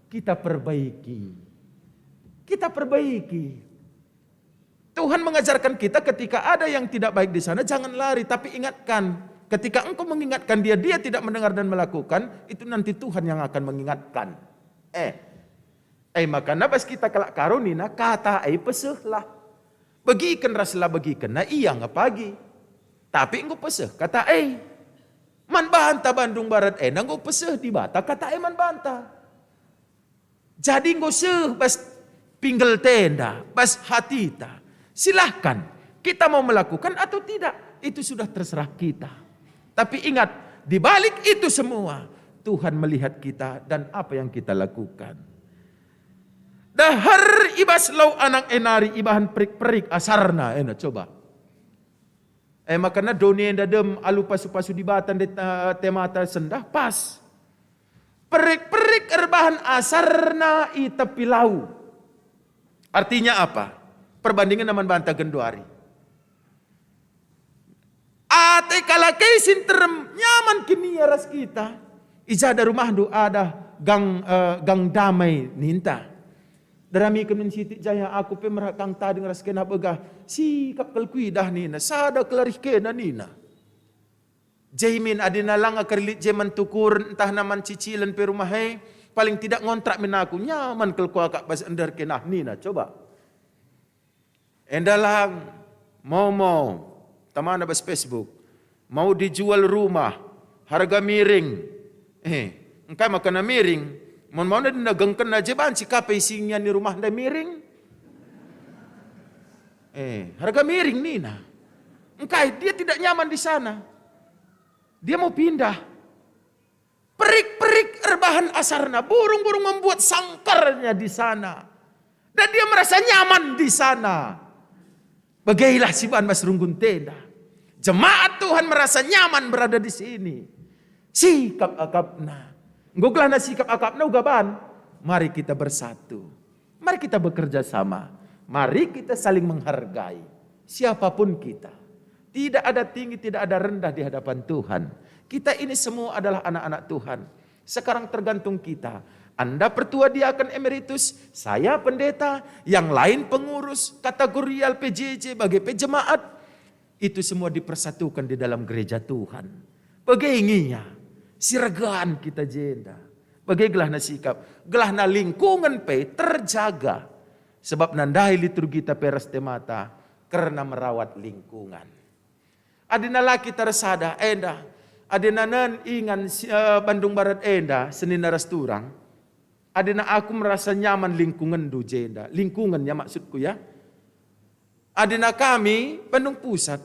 Kita perbaiki. Kita perbaiki. Tuhan mengajarkan kita ketika ada yang tidak baik di sana, jangan lari, tapi ingatkan. Ketika engkau mengingatkan dia, dia tidak mendengar dan melakukan, itu nanti Tuhan yang akan mengingatkan. Eh, eh, makana bas kita kalak Karo nina, kata ai pesehlah. Begiken ras la begiken, nah ia nge pagi. Tapi enggo peseh kata ai. Man banta Bandung Barat enda enggo peseh Dibata kata ai man banta. Jadi enggo seh bas pinggel tenda, bas hatita. Silahkan, kita mau melakukan atau tidak, itu sudah terserah kita. Tapi ingat, di balik itu semua, Tuhan melihat kita dan apa yang kita lakukan. Deher i bas lau anak e nari ibahan perik-perik asarna ena, coba. E makana doni enda dem alu pasu-pasu Dibata ndai, eh, te mata sendah pas. Perik-perik erbahan asarna i tepi lau. Artinya apa? Perbandingen man banta genduari. Ate kalak e si nterem nyaman kin ia ras kita. I jada rumahndu ada gang, eh, gang damai ninta. Daramiken min sitik jaya aku pe merhat kang tading ras kena begah. Sikap kal kuidah nina, sada kelarih kena nina. Jaimin adina langa kerlit je man tukuren ntah na man cicilen pe rumah e, Paling tidak ngontrak min aku, nyaman kal kuakap bas ender kenah nina, coba. Enda lang, mau-mau, tamana bas Facebook, mau dijual rumah, harga miring. Eh, engkai makana miring? Mon mau nagengkenna je banci kape isi ingan ni rumah ndai miring. Eh, harga miring nina. Engkai dia tidak nyaman di sana. Dia mau pindah. Perik-perik erbahan asarna, burung-burung membuat sangkarnya di sana. Dan dia merasa nyaman di sana. Begeilah si ban bas runggun tenda. Jemaat Tuhan merasa nyaman berada di sini. Sikap akapna. Enggo gelahna sikap akapna uga ban. Mari kita bersatu. Mari kita bekerja sama. Mari kita saling menghargai. Siapapun kita. Tidak ada tinggi, tidak ada rendah di hadapan Tuhan. Kita ini semua adalah anak-anak Tuhan. Sekarang tergantung kita. Anda pertua diaken emeritus, saya pendeta, yang lain pengurus, kategorial P J J, bage pe jemaat. Itu semua dipersatukan di dalam gereja Tuhan. Bage ngia, siregan kita jenda. Bage gelahna sikap, gelahna lingkungen pe terjaga. Sebab nandai liturgita pe ras temata kerna merawat lingkungan. Adina la kita ersada enda, adina nen ingan si, eh, Bandung Barat enda, senina ras turang, adina aku merasa nyaman lingkungenndu jenda, lingkungannya maksudku ya. Adina kami Bandung Pusat,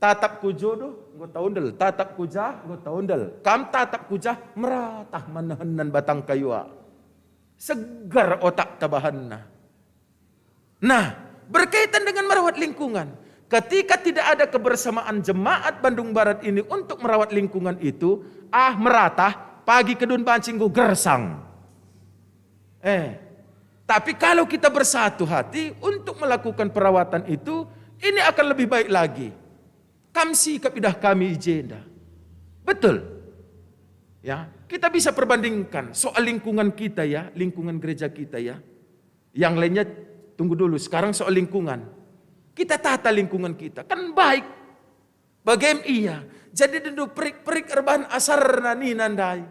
tatap ku jodoh, enggo taundel, tatap ku jah, enggo taundel. Kam tatap ku jah, meratah manehenen batang kayua. Segar otak tabahanna. Nah, berkaitan dengan merawat lingkungan, ketika tidak ada kebersamaan jemaat Bandung Barat ini untuk merawat lingkungan itu, ah, meratah, pagi kedun banci enggo gersang. Eh, tapi kalau kita bersatu hati untuk melakukan perawatan itu, ini akan lebih baik lagi. Kam sikap idah kami i jenda. Betul. Ya, kita bisa perbandingkan soal lingkungan kita ya, lingkungan gereja kita ya. Yang lainnya tunggu dulu, sekarang soal lingkungan. Kita tata lingkungan kita, kan baik. Bagem ia, jadi dendu perik-perik erbahan asarna nina ndai.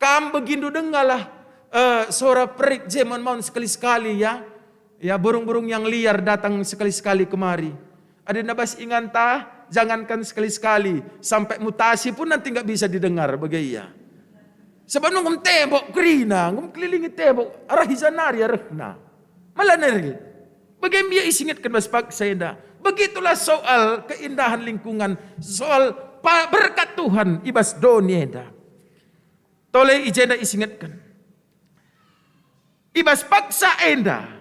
Kam begindu dengalah, eh, sora perik je maun-maun sekali-sekali ya. Ya, burung-burung yang liar datang sekali-sekali kemari. Adina bas inganta, jangankan sekali-sekali, sampai mutasi pun nanti nggak bisa didengar bage ia. Sebab nunggu tembok kerina, nunggu kelilingi tembok, arah i janari arehna. Malah neri. Bage ia isingetken bas paksa enda. Begitulah soal keindahan lingkungan, soal pa-, berkat Tuhan i bas doni enda. Tole i jenda isingetken. I bas paksa enda,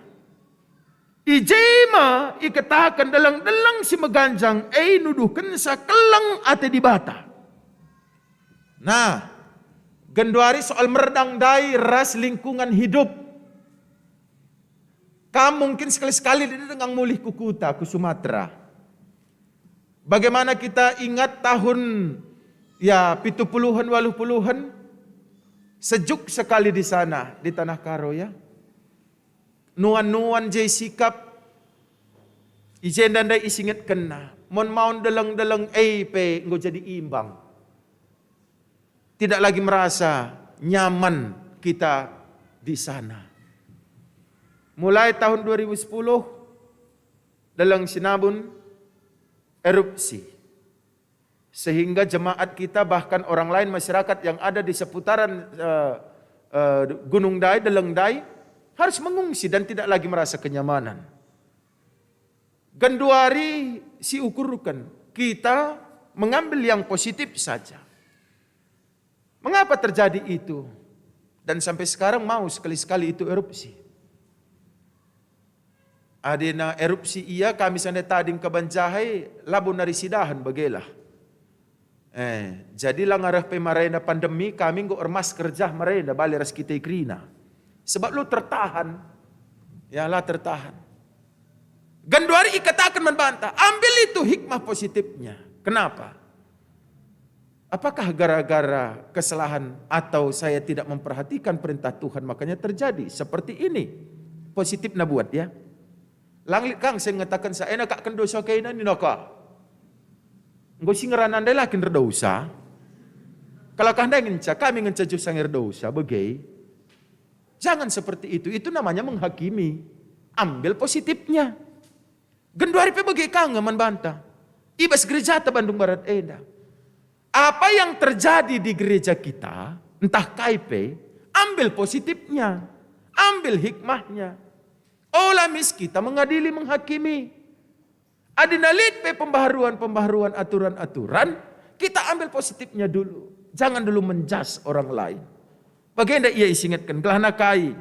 i je me ikataken deleng-deleng si meganjang e nuduhkensa keleng ate Dibata. Nah, genduari soal merdang ndai ras lingkungan hidup. Kam mungkin sekali-sekali denga mulih ku kuta, ku Sumatera. Bagaimana kita ingat tahun, ya, pitu puluhan, waluh puluhan, sejuk sekali di sana, di Tanah Karo, ya. Nuan-nuan je sikap, i jenda ndai isingetkenna, mon maun deleng-deleng e pe enggo jadi imbang. Tidak lagi merasa nyaman kita di sana. Mulai tahun dua ribu sepuluh, Deleng Sinabun erupsi. Sehingga jemaat kita, bahkan orang lain, masyarakat yang ada di seputaran, eh, eh, Gunung Dai, Deleng Dai, harus mengungsi dan tidak lagi merasa kenyamanan. Genduari siukurken, kita mengambil yang positif saja. Mengapa terjadi itu? Dan sampai sekarang mau sekali-sekali itu erupsi. Adina erupsi ia, kami sana tading kaban jahai, labo nari sidahan bagelah. Eh, jadi la ngareh pe marenda pandemi, kami enggo ermasker jah marenda bali ras kita i kerina. Sebab la tertahan. Ya, la tertahan. Genduari ikataken man banta, ambil itu hikmah positifnya. Kenapa? Apakah gara-gara kesalahan atau saya tidak memperhatikan perintah Tuhan makanya terjadi seperti ini? Positifna buat ya. Langlit kang saya ngataken saya enak kak kendosa kaina nina ka. Enggo si ngerana ndai la kin erdosa. Kalau kah ndai ngenca, kami ngenca juh sanga erdosa, bage. Jangan seperti itu, itu namanya menghakimi. Ambil positifnya. Genduari pe bage ka nge man banta. I bas gerejata Bandung Barat enda. Apa yang terjadi di gereja kita, entah kai pe, ambil positifnya, ambil hikmahnya. Ola mis kita mengadili, menghakimi. Adina lit pe pembaharuan-pembaharuan, aturan-aturan, kita ambil positifnya dulu. Jangan dulu menjas orang lain. Bagenda ia isingetken, gelahna kai?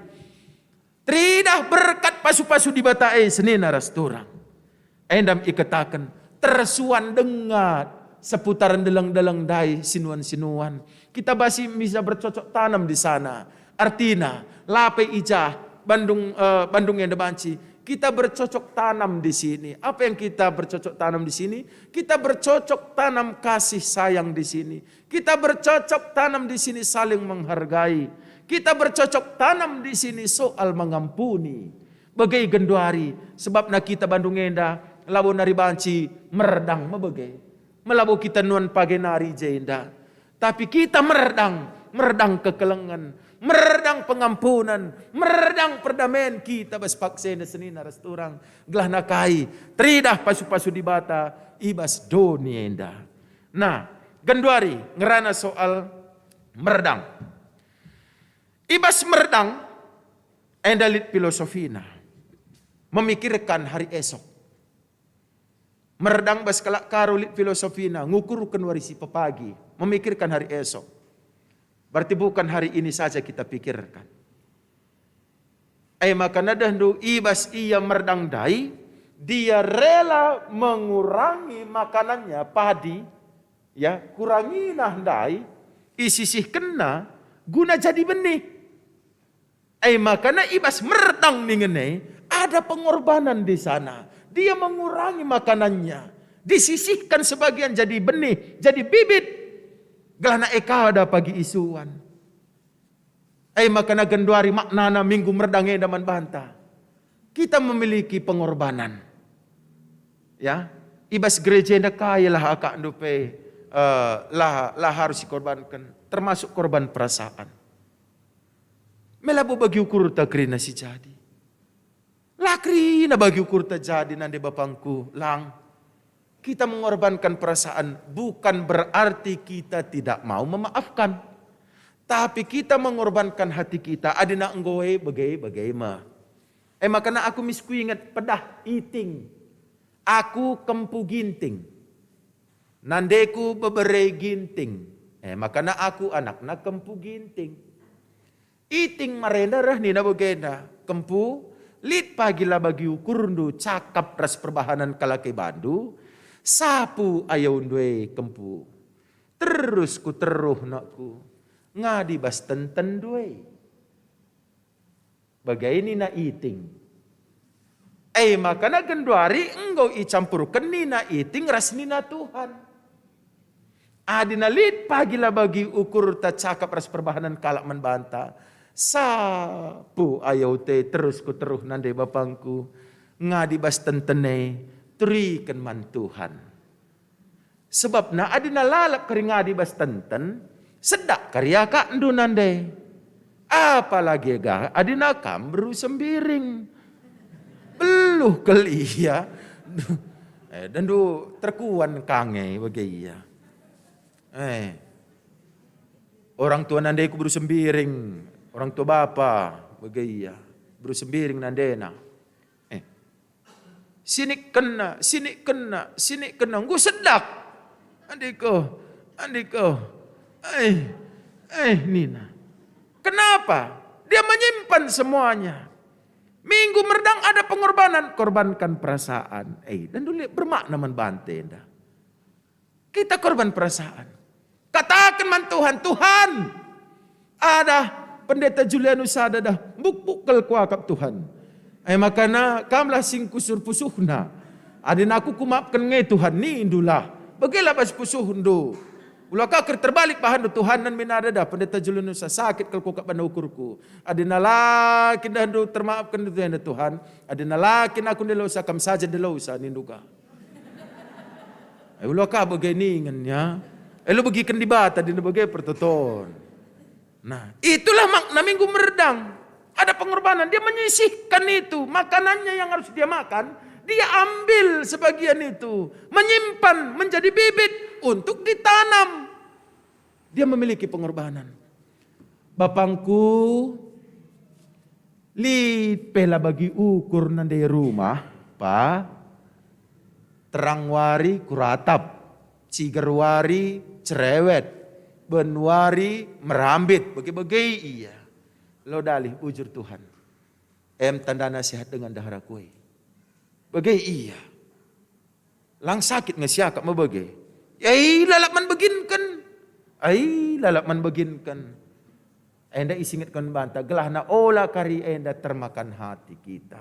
Teridah berkat pasu-pasu Dibata e senina ras turang. Endam ikataken, tersuan denga seputaran deleng-deleng ndai sinuan-sinuan. Kita basi bisa bercocok tanam di sana. Artina, la pe i jah Bandung, eh, Bandung enda banci. Kita bercocok tanam di sini. Apa yang kita bercocok tanam di sini? Kita bercocok tanam kasih sayang di sini. Kita bercocok tanam di sini saling menghargai. Kita bercocok tanam di sini soal mengampuni. Bage genduari, sebabna kita Bandung enda labo nari banci merdang me bage. Melabo kita nuan page nari jenda. Tapi kita merdang, merdang kekelengen, merdang pengampunan, merdang perdamaian kita bas paksa enda senina ras turang. Gelahna kai? Teridah pasu-pasu Dibata i bas doni enda. Nah, genduari ngerana soal merdang. I bas merdang enda lit filosofina, memikirkan hari esok. Merdang bas kalak Karo lit filosofina, ngukurken wari si pepagi, memikirkan hari esok. Berarti bukan hari ini saja kita pikirkan. E maka nadehndu i bas ia merdang ndai, dia rela mengurangi makanannya, padi, ya, kurangina ndai, isisihkenna guna jadi benih. E maka na i bas merdang ningen e, ada pengorbanan di sana. Dia mengurangi makanannya, disisihkan sebagian jadi benih, jadi bibit. Gelahna e kada pagi isuan. E maka na genduari maknana minggu merdang enda man banta. Kita memiliki pengorbanan. Ya, i bas gereja enda kai lah akakndu pe, eh, la, la harus ikorbanken, termasuk korban perasaan. Me labo bagi ukurta kerina si jadi. La kerina bagi ukurta jadi nande bapangku, lang. Kita mengorbankan perasaan bukan berarti kita tidak mau memaafkan. Tapi kita mengorbankan hati kita, adina enggo e bage-bage me. E makana aku mis kuinget pedah Iting. Aku Kempu Ginting. Nandeku bebere Ginting. E makana aku anakna Kempu Ginting. Iting marenda reh nina bagenda, "Kempu, lit pagi la bagi ukurndu cakap ras perbahanen kalak e bandu? Sapu ayaundu e, Kempu. Terus ku teruh nakku, ngadi bas tentenndu e." Bage nina Iting. E makana genduari enggo icampurken nina Iting ras nina Tuhan. Adina lit pagi la bagi ukurta cakap ras perbahanen kalak man banta, sapu ayaute terus ku teruh nande bapangku, ngadi bas tenten e, turiken man Tuhan. Sebabna adina lalap kari ngadi bas tenten, sedak kari akakndu nande. Apalagi ga adina kam beru Sembiring. Beluh kal ia. Eh, dendu terkuan kange bage ia. Eh. Orang tua nandeku beru Sembiring, orang tua bapa bage ia. Beru Sembiring nandena. Eh. Sinikkenna, sinikkenna, sinikkenna, enggo sedak. Andiko, andiko. Eh, eh, nina. Kenapa? Dia menyimpan semuanya. Minggu merdang ada pengorbanan, korbankan perasaan. Eh, dan dulu bermakna man bante enda. Kita korban perasaan. Kataken man Tuhan, "Tuhan, ada Pendeta Julianus sada dah, bukbuk kal kuakap Tuhan. E makana kamlah sing kusur pusuhna. Adin aku kumaapken nge Tuhan, nindulah. Begelah bas pusuhndu. Ula ka ker terbalik bahanndu Tuhan, nan min ada dah Pendeta Julianus sakit kal kuakap bana ukurku. Adina la kin dahndu termaapken Tuhan, Tuhan. Adina la kin aku ndelosa, kam saja ndelosa," nindu ka. Elo ka bage ningen ya. Elo begiken Dibata dina bage pertoton. Nah, itulah makna minggu merdang. Ada pengorbanan, dia menyisihkan itu, makanannya yang harus dia makan, dia ambil sebagian itu, menyimpan menjadi bibit untuk ditanam. Dia memiliki pengorbanan. Bapangku, lit pe la bagi ukur nande rumah, pa? Terang wari kuratap, ciger wari cerewet, ben wari merambit, bage-bage ia. Lo dalih bujur Tuhan. Em tandana sehat dengan ndeheraku e. Bage ia. Lang sakit nge siakap mebege. Ai lalap man beginken. Ai lalap man beginken. Enda isingetken banta, gelahna ola kari enda termakan hati kita.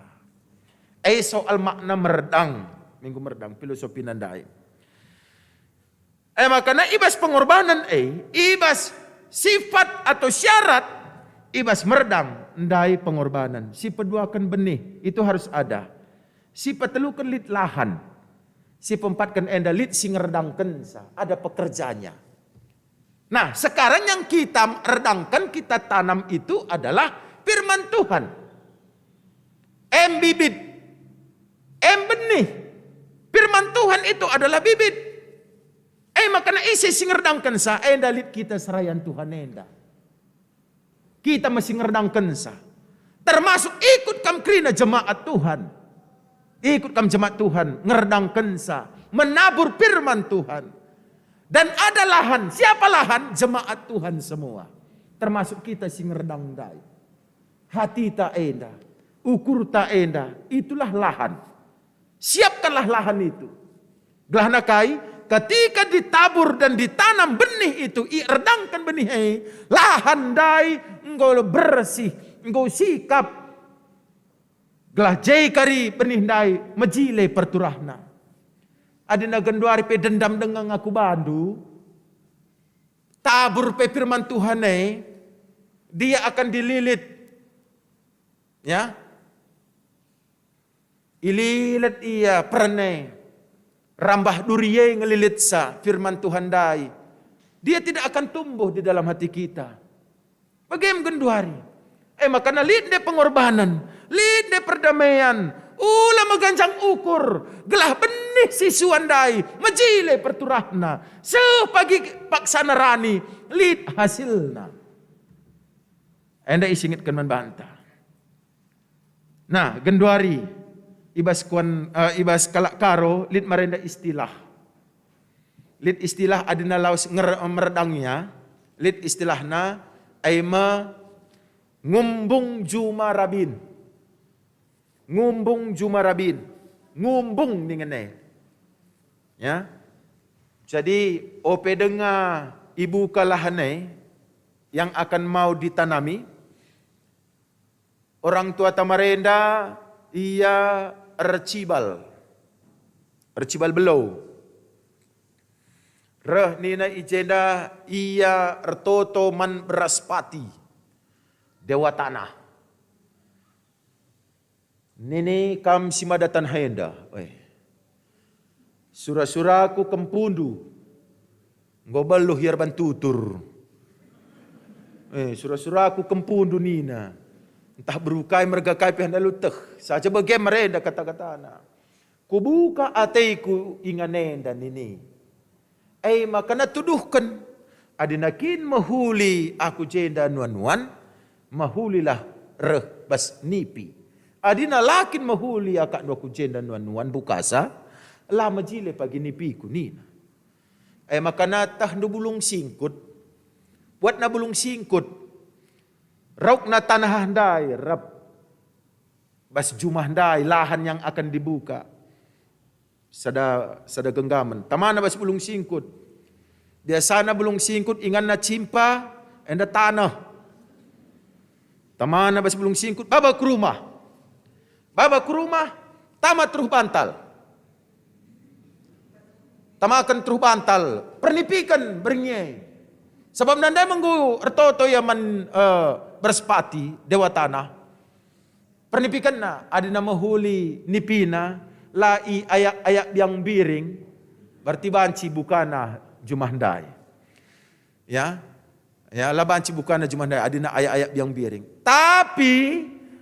E soal makna merdang, minggu merdang, filosofi nandai. E makana i bas pengorbanan e, i bas sifat atau syarat, i bas merdang ndai pengorbanan. Si peduaken benih, itu harus ada. Si peteluken lit lahan. Si peempatken enda lit si ngerdangkensa, ada pekerjanya. Nah, sekarang yang kita erdangken, kita tanam itu adalah firman Tuhan. Em bibit, em benih. Firman Tuhan itu adalah bibit. E makana ise si ngerdangkensa, enda lit kita serayan Tuhan enda. Kita mesti ngerdangkensa. Termasuk ikut kam kerina jemaat Tuhan. Ikut kam jemaat Tuhan, ngerdangkensa, menabur firman Tuhan. Dan ada lahan, siapa lahan? Jemaat Tuhan semua. Termasuk kita si ngerdang ndai. Hatita enda, ukurta enda, itulah lahan. Siapkanlah lahan itu. Gelahna kai? Ketika ditabur dan ditanam benih itu, ierdangken benih e, lahan ndai enggo bersih, enggo sikap. Gelah je kari benih ndai mejile perturahna. Adina genduari pe dendam denga ngaku bandu, tabur pe firman Tuhan e, dia akan dililit. Ya. Ililit ia perene, rambah duri e ngelilitsa firman Tuhan ndai. Dia tidak akan tumbuh di dalam hati kita. Bage me genduari. E makana lit nde pengorbanan, lit nde perdamaian, ula meganjang ukur, gelah benih si suan ndai mejile perturahna, seh pagi paksana rani lit hasilna. Enda isingetken man banta. Nah, genduari, i bas kuan, eh, i bas kalak Karo, lit marenda istilah. Lit istilah adina lawes nger-, meredangia, lit istilahna, ai me ngumbung juma rabin. Ngumbung juma rabin. Ngumbung ningen e. Ya. Jadi, ope denga ibuka lahan e yang akan mau ditanami, orang tua tamarenda ia ercibal, ercibal belou. Reh nina i jenda ia ertoto man Beraspati, dewa tanah. Nini kam si mada tanah enda, eh. Sura-suraku kempundu, enggo beluh i arban tutur. Eh, sura-suraku kempundu nina. Ntah beru kai merga kai pe enda luteh. Saja bage merenda kata-katana. Kubuka ateku ingan enda nini. E maka natuduhken, adina kin mehuli aku jenda nuan-nuan, mehulilah reh bas nipi. Adina la kin mehuli akakndu aku jenda nuan-nuan bukasa, la mejile pagi nipiku nina. E maka natahndu bulung singkut, buatna bulung singkut, raukna tanah ndai rap bas jumah ndai lahan yang akan dibuka. Sada, sada genggamen. Tamana bas bulung singkut. Biasana bulung singkut inganna cimpa, enda taneh. Tamana bas bulung singkut, baba ku rumah. Baba ku rumah, tama teruh bantal. Tamaken teruh bantal, pernipiken berngi e. Sabap nandai menggu ertoto ia man, eh, Beraspati, dewa tanah. Pernipikenna, adina mehuli nipina, la iayak-ayak biang biring, berarti banci bukana jumah ndai. Ya. Ya, la banci bukana juma ndai, adina ayak-ayak biang biring. Tapi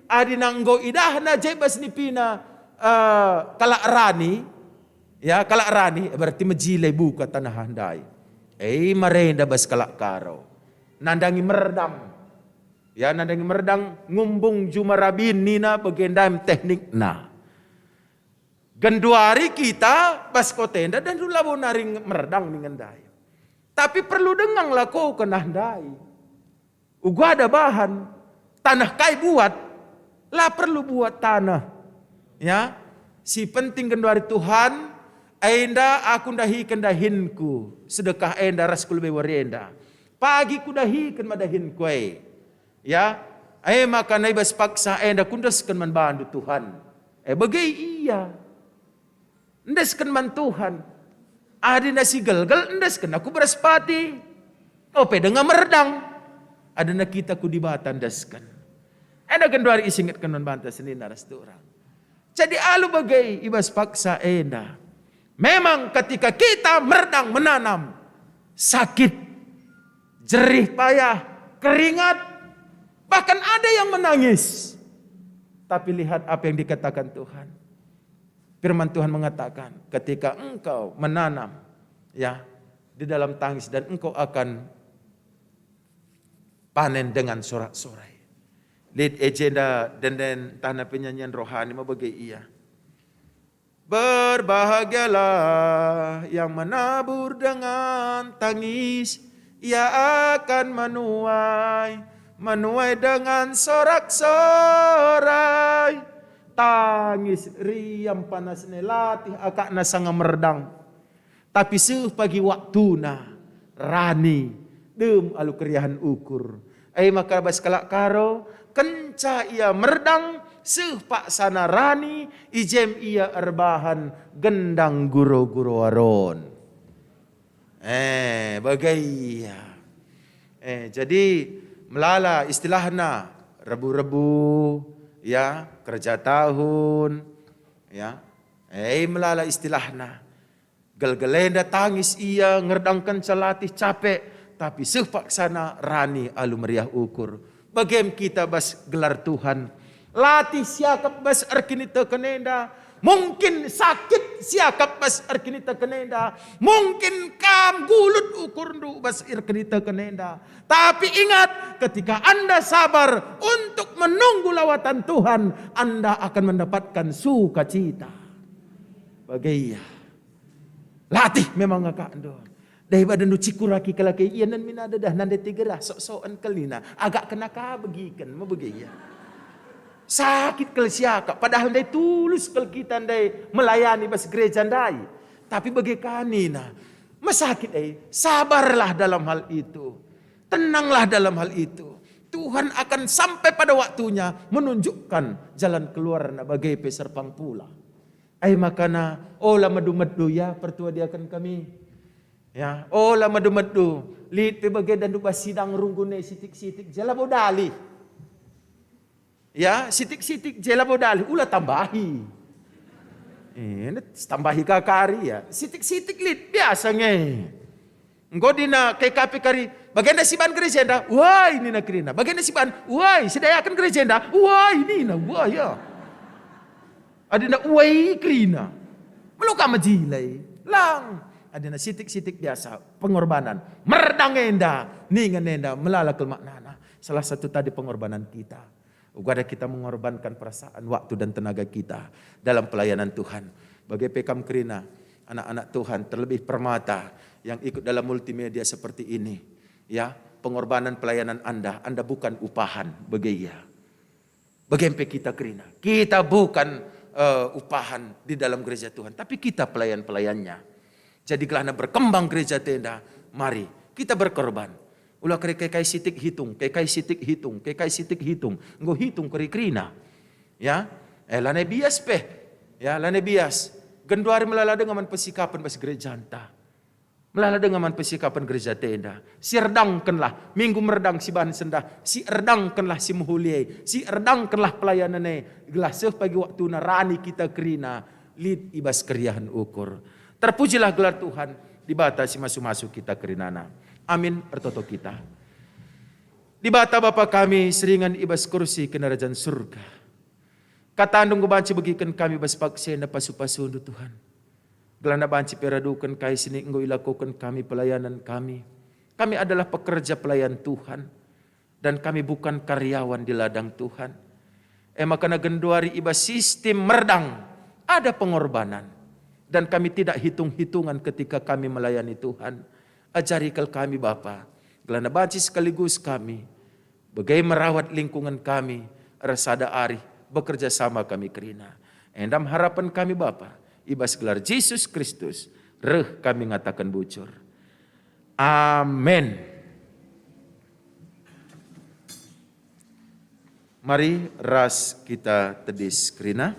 adina enggo idahna je bas nipina, eh, kalak rani, ya, kalak rani, berarti mejile buka tanah ndai. Eh, marenda bas kalak Karo. Nandangi merdang. Ya, nandangi merdang, ngumbung juma rabin nina, bage ndai teknikna. Genduari kita bas kota enda dan labo nari merdang ningen ndai. Tapi perlu denga ngelakoken ah ndai. Uga ada bahan, tanah kai buat, la perlu buat tanah. Ya, si penting genduari Tuhan, enda aku ndahiken dahinku, sedekah enda ras ku lebe wari enda. Pagi kudahiken ma dahinku e. Ya, e maka nai bas paksa enda kundesken man bandu Tuhan. E bage ia. Endesken man Tuhan. Adina si gelgel endesken aku beras pati. Ope denga merdang. Adina kita ku Dibata endesken. Enda genduari isingetken man banta senina ras turang. Jadi alu bage i bas paksa enda. Memang ketika kita merdang menanam, sakit, jerih payah, keringat, bahkan ada yang menangis. Tapi lihat apa yang dikatakan Tuhan. Firman Tuhan mengatakan, ketika engkau menanam, ya, di dalam tangis dan engkau akan panen dengan sorak-sorai. Lit e jenda denden tanah penyanyian rohani mebege ia. Berbahagialah yang menabur dengan tangis, ia akan menuai, menuai dengan sorak-sorai. Tangis, riam, panas ne latih akakna sanga merdang. Tapi seh pagi waktuna, rani, dem alu keriahen ukur. E maka bas kalak Karo, kenca ia merdang, seh paksana rani, i jem ia erbahan gendang guro-guro Aron. Eh, bage ia. Eh, jadi melala istilahna rebu-rebu, ya, kerja tahun, ya. Eh, melala istilahna. Gelgel enda tangis ia ngerdangkenca latih capek, tapi seh paksana rani alu meriah ukur. Bagem kita bas gelar Tuhan. Latih siakap bas erkiniteken enda, mungkin sakit siakap bas erkiniteken enda, mungkin kam gulut ukurndu bas erkiniteken enda. Tapi ingat, ketika Anda sabar untuk menunggu lawatan Tuhan, Anda akan mendapatkan sukacita. Bage ia. Latih memang ngakakndu. Dai badandu cikuraki kalak e, ia nen mina dadah nande tigerah, sok-soken kal nina, agak kena ka begiken, mebege ia. Sakit kal siakap, padahal ndai tulus kal kita ndai melayani bas gereja ndai. Tapi bage ka nina, mesakit e, sabarlah dalam hal itu. Tenanglah dalam hal itu. Tuhan akan sampai pada waktunya menunjukkan jalan keluarna bage pe serpang pula. Ai makana, ola medu-medu ya, pertua diaken kami. Ya, ola medu-medu. Lit pe bage dandu bas sidang runggun e sitik-sitik, je labo dalih. Ya, sitik-sitik, je labo dalih, ula tambahi. Eh, tambahi ka kari ya. Sitik-sitik lit, biasa nge. Enggo dina K K P kari, bagenda si ban gereja enda, wai nina kerina. Bagenda si ban, wai, sedayaken gereja enda, wai nina, wai ya. Adina uai kerina. Melo ka mejilai. Lang. Adina sitik-sitik biasa pengorbanan. Merdang enda, ningen enda, melala kal maknana. Salah satu tadi pengorbanan kita. Uga ada kita mengorbankan perasaan, waktu, dan tenaga kita dalam pelayanan Tuhan. Bage pe kam kerina, anak-anak Tuhan, terlebih permata yang ikut dalam multimedia seperti ini. Ya, pengorbanan pelayanan Anda, Anda bukan upahan, bage ia. Bage pe kita kerina. Kita bukan, eh, upahan di dalam gereja Tuhan, tapi kita pelayan-pelayannya. Jadi gelahna berkembang gereja enda, mari kita berkorban. Ula kari kai-kai sitik hitung, kai-kai sitik hitung, kai-kai sitik hitung. Enggo hitung kari kerina. Ya, eh, lanai bias pe. Ya, lanai bias. Genduari melala denga man pesikapen bas gerejanta. Melala denga man pesikapen gereja enda. Sierdangkenlah, minggu merdang si bahan sendah, sierdangkenlah si mehuli e, sierdangkenlah pelayanan e, gelah seh pagi waktuna rani kita kerina, lit i bas keriahen ukur. Terpujilah gelar Tuhan, Dibata si masu-masu kita kerinana. Amin, ertoto kita. Dibata Bapa kami si ringan i bas kursi kinirajan Surga. KataNdu enggo banci begiken kami bas paksena pasu-pasuNdu, Tuhan. Gelahna banci pe raduken kai si enggo ilakoken kami pelayanan kami. Kami adalah pekerja pelayan Tuhan, dan kami bukan karyawan di ladang Tuhan. E maka genduari i bas sistem merdang ada pengorbanan, dan kami tidak hitung-hitungan ketika kami melayani Tuhan. Ajari kal kami, Bapa, gelahna banci sekaligus kami bage merawat lingkungan kami, ersada arih bekerja sama kami kerina. Enda me harapen kami, Bapa, i bas gelar Jesus Kristus, reh kami ngataken bujur. Amin. Mari ras kita tedis kerina.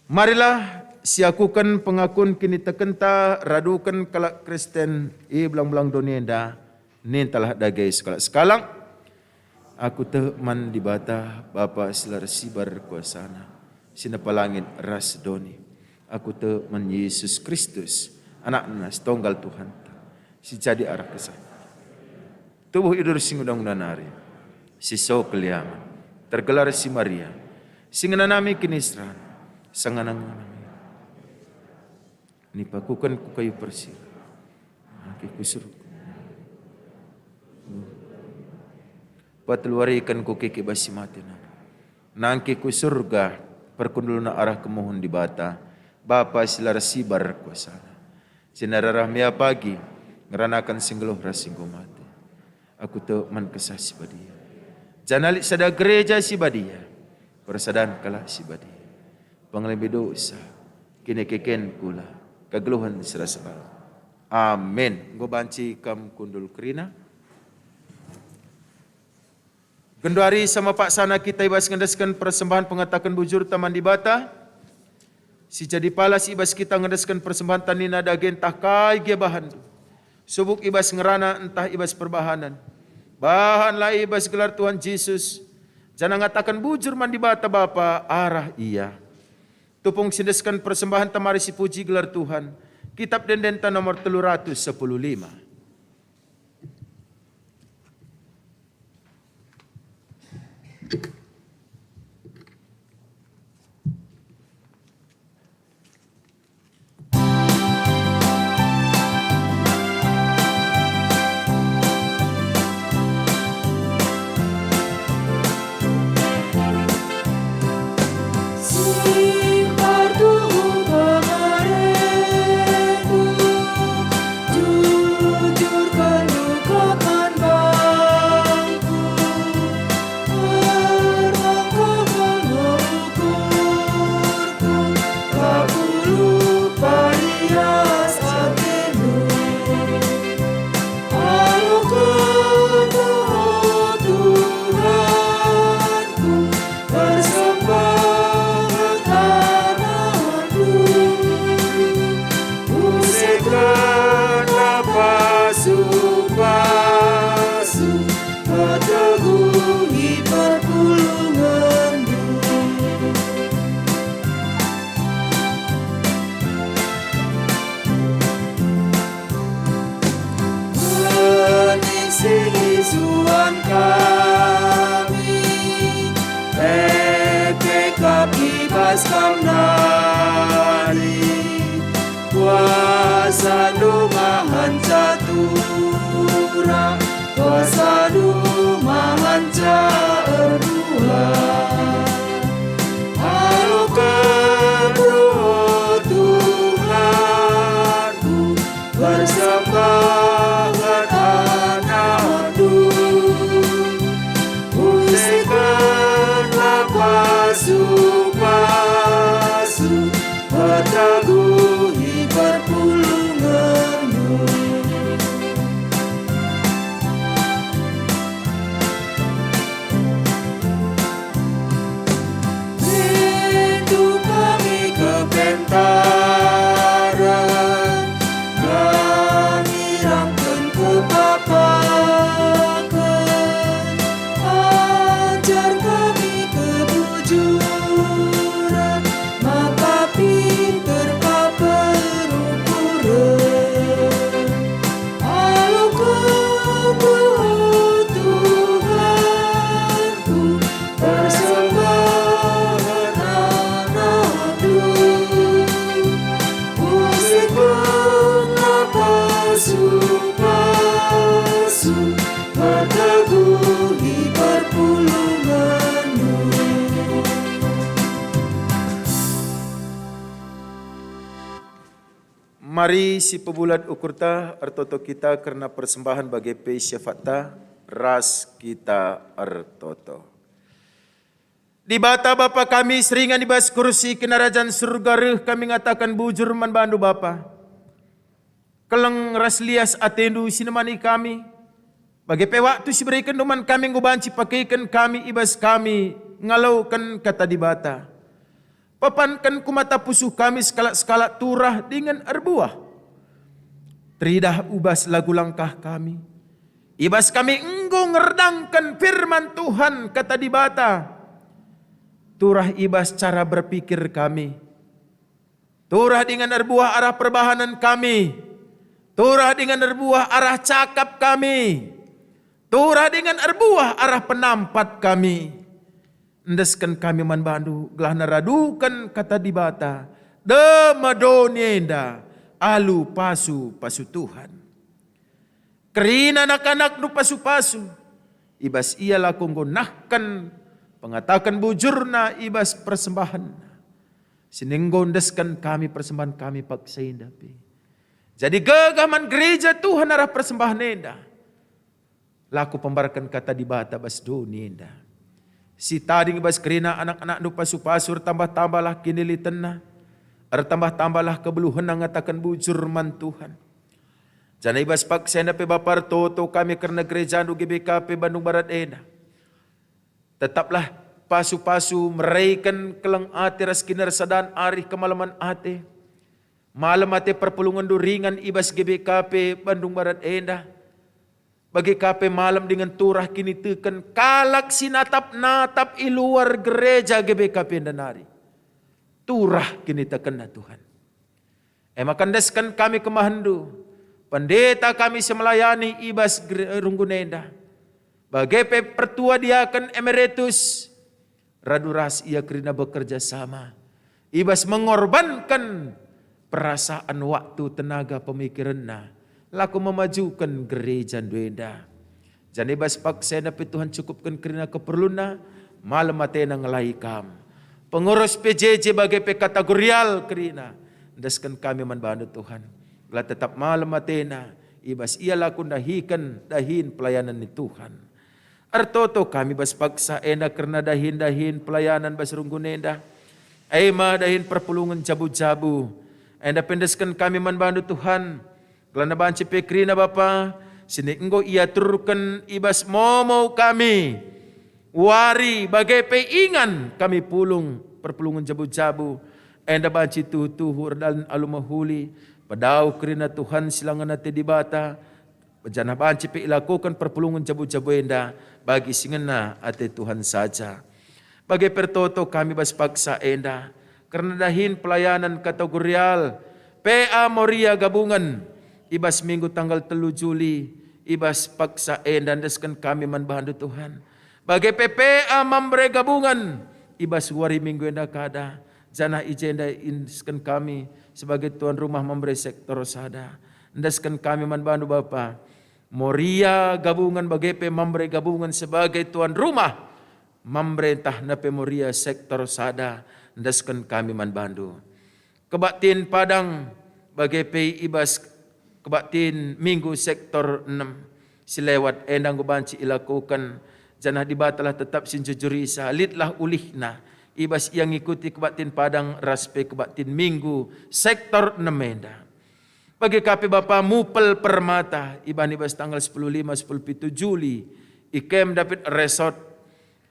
Marilah siakuken pengakun kinitekenta raduken kalak Kristen i belang-belang doni enda, nintalah dage sekalak-sekalak. Aku tek man Dibata, Bapa si la ersibar kuasaNa, si nepa langit ras doni. Aku tek man Jesus Kristus, AnakNa si tonggal Tuhanta, si jadi arah kesah. Tubuh idur si ngundang-undang nari, si so keliamen, tergelar si Maria, si ngenanami kiniseran, sangana ngenanami. Nipakuken ku kayu persir, nangkih ku Surga. Pateluariken ku kiki bas si mate nari. Nangkih ku Surga, perkundulna arah kemuhen Dibata, Bapa si la ersibar kuasaNa. Jenari arah mia pagi, ngeranaken si nggeluh ras si enggo mate. Aku tek man Kesah Si Badia. Janah lit sada gereja si badia, persadan kalak si badia, pengalemi dosa, kinekeken kula, kegeluhen si rasa lalap. Amin. Enggo banci kam kundul kerina. Genduari sama paksana kita i bas ngendesken persembahen pengataken bujurta man Dibata. Si jadi palas i bas kita ngendesken persembahen tanina dage ntah kai gia bahanndu, subuk i bas ngerana ntah i bas perbahanen, bahanlah i bas gelar Tuhan Jesus, janah ngataken bujur man Dibata Bapa arah Ia. Tupung si endesken persembahen temari sipuji gelar Tuhan. Kitab Ende-endenta nomor telu ratus sepuluh lima. Peteguhi perpulungenndu. Benih si isuan kami, pepekap i bas Kam nari. KuasaNdu mahanca turah, KuasaNdu mahanca erbuah. Aloken Tuhan, Tuhanku, persembahen anakNdu. Pusekenlah pasu-pasu, peteguhi perpulungenndu. Rindu kami kepentaren, kami rangken kepapaken. Ajar kami kebujuren, maka pinter Pasu, pataguhi perpulungenndu. Mari sipebulat ukurta, ertoto kita kerna persembahen bage pe syafatta, ras kita ertoto. Dibata Bapa kami, si ringan i bas kursi Kinirajan Surga, reh kami ngataken bujur man baNdu, Bapa. Keleng ras lias ateNdu si nemani kami, bage pe waktu si iberekenNdu man kami enggo banci pakeken kami i bas kami ngaloken Kata Dibata. Papanken ku mata pusuh kami sekalak-sekalak turah dingen erbuah. Teridah u bas lagu langkah kami, i bas kami enggo ngerdangken firman Tuhan, Kata Dibata. Turah i bas cara berpikir kami. Turah dingen erbuah arah perbahanen kami. Turah dingen erbuah arah cakap kami. Turah dingen erbuah arah penampat kami. Endesken kami man baNdu, gelah neraduken Kata Dibata, dem me doni enda alu pasu-pasu Tuhan. Kerina anak-anakNdu pasu-pasu, i bas ia lako enggo nahken pengataken bujurna i bas persembahenna, si enggo endesken kami persembahen kami paksa enda pe. Jadi gegah man gereja Tuhan arah persembahen enda. Lako pembarken Kata Dibata bas doni enda. Si tading i bas kerina anak-anakNdu pasu-pasu, ertambah-tambahlah kinilitenna, ertambah-tambahlah kebeluhenna ngataken bujur man Tuhan. Janah i bas paksa enda pe Bapa, ertoto kami kerna gerejaNdu G B K P Bandung Barat enda. Tetaplah pasu-pasu mereken keleng ate ras kinirsadan arih kemalemen ate. Malem ate perpulungenNdu ringan i bas G B K P Bandung Barat enda. Bage ka pe malem dingen turah kiniteken kalak si natap-natap i luar gereja G B K P enda nari. Turah kinitekenna Tuhan. E maka endesken kami kemahenNdu, pendeta kami si melayani i bas gere-, runggun enda, bage pe pertua diaken emeritus, radu ras ia kerina bekerja sama, i bas mengorbanken perasaan, waktu, tenaga, pemikirenna, lako memajuken gerejaNdu enda. Janah i bas paksa enda pe Tuhan cukupken kerina keperlunna, malem atena ngelai Kam. Pengurus P J J bage pe kategorial kerina, endesken kami man baNdu Tuhan, gelah tetap malem atena, i bas ia lako ndahiken dahin pelayanen ni Tuhan. Ertoto kami bas paksa enda kerna dahin-dahin pelayanan bas runggun enda, e ma dahin perpulungen jabu-jabu. Enda pe endesken kami man baNdu Tuhan, gelah banci pe kerina Bapa, si enggo iaturken i bas momo kami, wari bage pe ingan kami pulung perpulungen jabu-jabu, enda banci tuhu-tuhu erdalan alu mehuli, pedauh kerina Tuhan si la ngena ate Dibata, janah banci pe ilakoken perpulungen jabu-jabu enda bagi si ngena ate Tuhan saja. Bage pe ertoto kami bas paksa enda kerna dahin pelayanan kategorial P A Moria Gabungan i bas minggu tanggal telu Juli, i bas paksa enda endesken kami man baNdu Tuhan. Bage pe P A Mamre Gabungan i bas wari minggu enda kada, janah i jenda endesken kami sebagai tuan rumah Mamre sektor sada. Endesken kami man baNdu Bapa, Moria Gabungan bage pe Mamre Gabungan sebagai tuan rumah, Mamre ntah na pe Moria sektor sada, endesken kami man baNdu. Kebaktin Padang bage pe i bas Kebaktin Minggu sektor enem si lewat enda enggo banci ilakoken, janah Dibatalah tetap si njujurisa, litlah ulihna i bas ia ngikuti Kebaktin Padang ras pe Kebaktin Minggu sektor enem enda. Bage ka pe Bapa, Mupel Permata, ibahan i bas tanggal sepuluh lima, sepuluh pitu Juli, i Camp David Resort,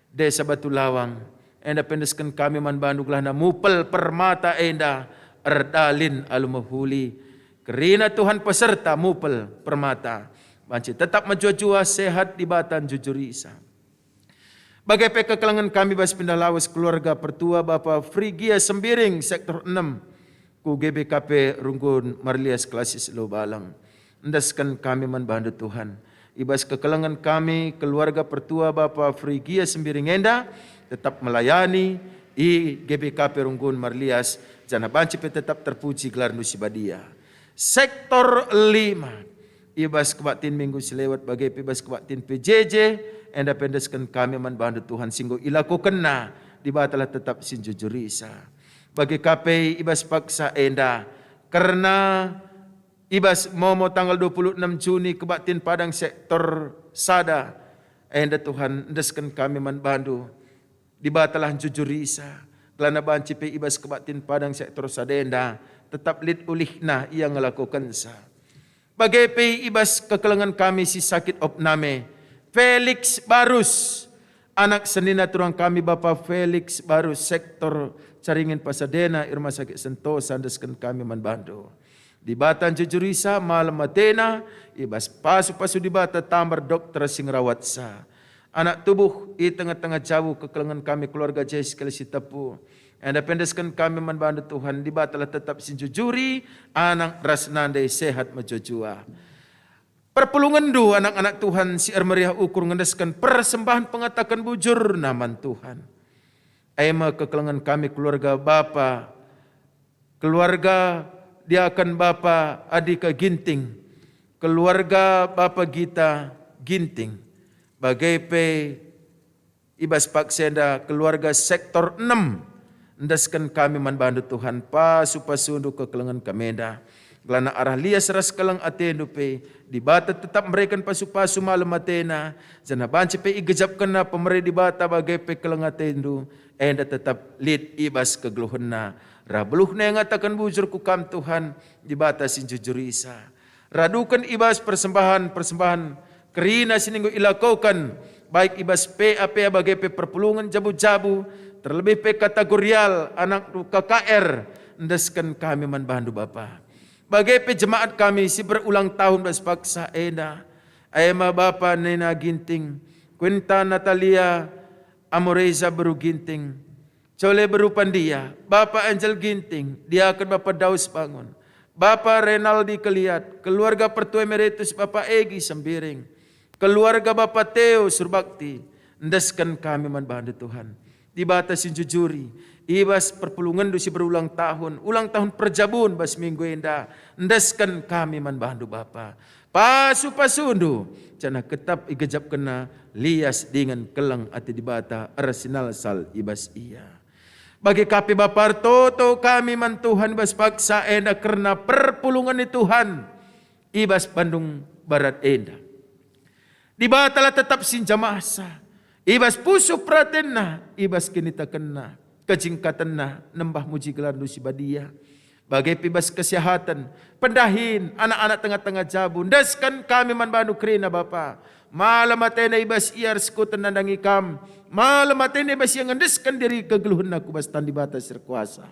Desa Batu Lawang. Enda pe endesken kami man baNdu gelah Mupel Permata enda erdalin alu mehuli. Kerina Tuhan peserta Mupel Permata, banci tetap mejuah-juah, sehat, Dibata njujurisa. Bage pe kekelengen kami bas pindah lawes keluarga pertua Bapa Frigia Sembiring, sektor enem, ku G B K P Runggun Marlias Klasis Lobalang. Endesken kami man baNdu Tuhan. I bas kekelengen kami keluarga pertua Bapa Frigia Sembiring enda tetap melayani i G B K P Runggun Marlias, janah banci pe tetap terpuji gelarNdu si badia. Sektor lima, i bas kebaktin minggu si lewat, bage pe i bas kebaktin P J J, enda pe endesken kami man bandu Tuhan si enggo ilakokenna, Dibatalah tetap si njujurisa. Bage ka pe i bas paksa enda, kerna i bas momo tanggal dua puluh enam Juni kebaktin Padang sektor sada, enda Tuhan endesken kami man bandu, Dibatalah njujurisa, gelana banci pe i bas kebaktin Padang sektor sada enda tetap lit ulihna ia ngelakokensa. Bage pe i bas kekelengen kami si sakit opname, Felix Barus, anak senina turang kami Bapa Felix Barus, sektor Caringin Pasadena, i Rumah Sakit Sentosa, endesken kami man bandu. Dibata njujurisa, malem atena, i bas pasu-pasu Dibata tambar dokter si ngerawatsa. Anak tubuh i tengah-tengah jabu kekelengen kami keluarga Jessica Sitepu. Enda pe endesken kami man bandu Tuhan, Dibatalah tetap si njujuri, anak ras nande sehat mejuah-juah. Perpulungenndu anak-anak Tuhan si ermeriah ukur ngendesken persembahen pengataken bujurna man Tuhan. E me kekelengen kami keluarga Bapa, keluarga diaken Bapa Adika Ginting, keluarga Bapa Gita Ginting, bage pe i bas paksa enda keluarga sektor enem, endesken kami man bandu Tuhan, pasu-pasundu kekelengen kami enda. Gelana arah lias ras keleng atendu pe, Dibata tetap mereken pasu-pasu malem atena, janah banci pe igejapkenna pemere Dibata bage pe keleng atendu, enda tetap lit i bas kegeluhenna. Rabeluhna ngataken bujur ku Kam Tuhan, Dibata si njujurisa. Raduken i bas persembahan-persembahan kerina si enggo ilakoken, baik i bas P A P A bage pe perpulungen jabu-jabu, terlebih pe kategorial anak K K R, endesken kami man bandu Bapa. Bage pe jemaat kami si berulang tahun bas paksa enda, e me Bapa Nena Ginting, Quinta Natalia Amoreza beru Ginting, Cole beru Pandia, Bapa Angel Ginting, diaken Bapa Daus Bangun, Bapa Renaldi Keliat, keluarga Pertua Emeritus Bapa Egi Sembiring, keluarga Bapa Teo Surbakti, endesken kami man bandu Tuhan. Dibata si njujuri, i bas perpulungenndu si berulang tahun, ulang tahun perjabun bas minggu enda, endesken kami man bandu Bapa. Pasu-pasundu, janah tetap igejapkenna lias dingen keleng ate Dibata ersinalsal i bas ia. Bage ka pe Bapa ertoto kami man Tuhan i bas paksa enda kerna perpulungen ni Tuhan i bas Bandung Barat enda. Dibatalah tetap si njamahsa, i bas pusuh peratenna, i bas kinitakenna, kejingkatenna, nembah muji gelarNdu si badia. Bage pe i bas kesehaten, pendahin, anak-anak tengah-tengah jabu, endesken kami man bandu kerina Bapa. Malem atena i bas ia ersekuten nandangi Kam, malem atena i bas ia ngendesken diri kegeluhenna ku bas tan Dibata si erkuasa.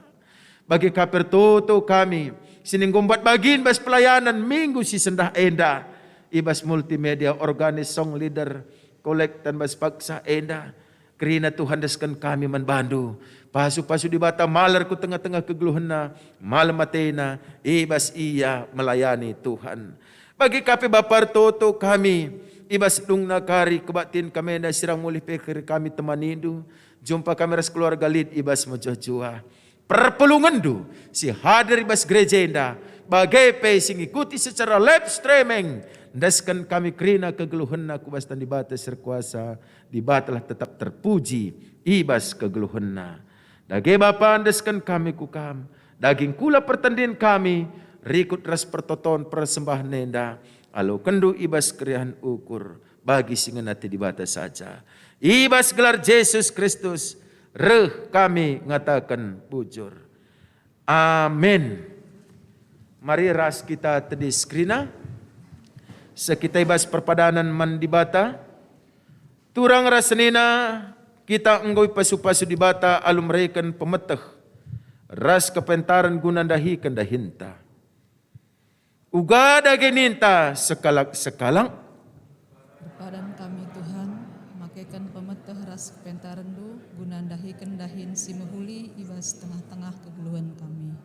Bage ka pe ertoto kami, si enggo mbat bagin bas pelayanan minggu si sendah enda, i bas multimedia, organis, song leader, kolektan bas paksa enda. Kerina Tuhan endesken kami man bandu. Pasu-pasu Dibata malar ku tengah-tengah kegeluhenna, malem atena, i bas ia melayani Tuhan. Bage ka pe Bapa ertoto kami, i bas dungna kari kebaktin kami enda sirang mulih pe kari kami temanindu, jumpa kami ras keluarga lit i bas mejuah-juah. Perpulungenndu si hadir i bas gereja enda, bage pe si ngikuti secara live streaming, endesken kami kerina kegeluhenna ku bas tan Dibata si erkuasa, Dibatalah tetap terpuji i bas kegeluhenna. Dage Bapa, endesken kami ku Kam, daging kula pertendin kami, rikut ras pertoton persembahen enda, alokenndu i bas keriahen ukur, bagi si ngena ate Dibata saja. I bas gelar Jesus Kristus, reh kami ngataken bujur. Amin. Mari ras kita tedis kerina. Sekita i bas perpadanen man Dibata, turang ras senina, kita enggo ipasu-pasu Dibata alu mereken pemeteh ras kepentaren guna ndahiken dahinta. Uga dage ninta sekalak-sekalak. Erpadan kami, Tuhan, makeken pemeteh ras kepentarenNdu guna ndahiken dahin si mehuli i bas tengah-tengah kegeluhen kami.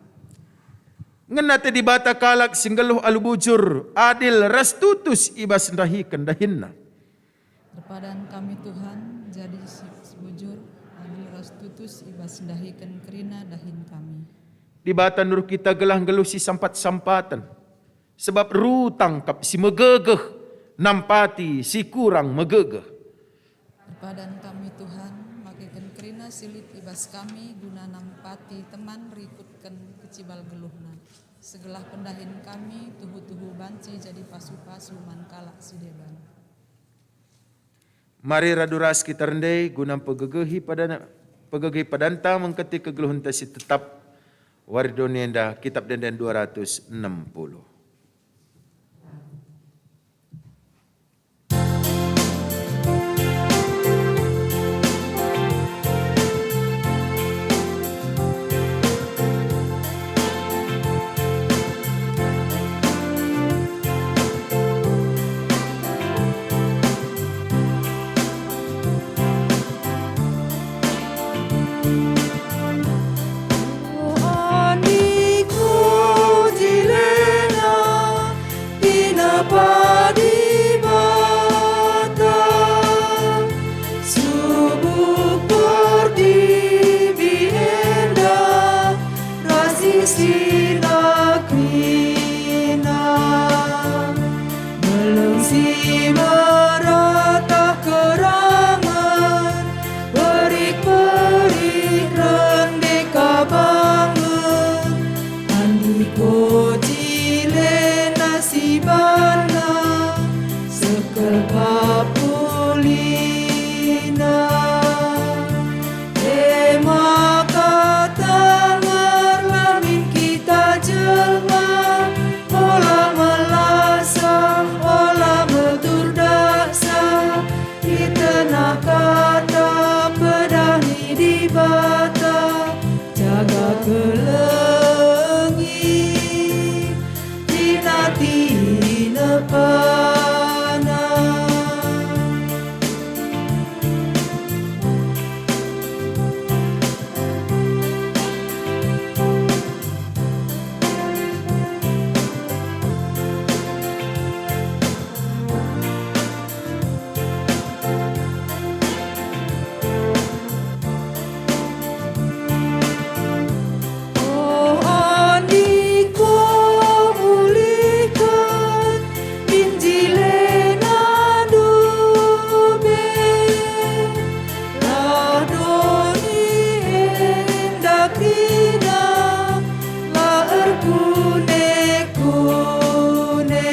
Ngena ate Dibata kalak si nggeluh alu bujur, adil ras tutus i bas ndahiken dahinna. Erpadan kami, Tuhan, jadi si bujur, adil ras tutus i bas ndahiken kerina dahin kami. Dibata nuruh kita gelah nggeluh si sampat-sampaten, Sebab rutang kap si megegeh nampati si kurang megegeh. Erpadan kami, Tuhan, makeken kerina si lit i bas kami guna nampati teman rikutken kecibal geluhna. Segelah pendahin kami tuhu-tuhu banci jadi pasu-pasu man kalak si deban. Mari radu ras kita rende guna mpegegehi padana, mpegegehi padanta mengketi kegeluhenta si tetap. Wari doni enda, Kitab Ende-enden dua ratus enam puluh. Tinepa Dibata, subuk pertibi enda ras isina kerina. Meleng si meratah kerangen, perik-perik rende ka bangen, Andiko cilena si bana sekel papulina. E maka tangerlah min kita jelma, ola melasang, ola metur daksa, i tengah kata pedah ni Dibata. Jaga kelengi, tina-tinepana. Oh, Andiko, ulihken min jilena ndube. La doni enda kerina, la erkune-kune.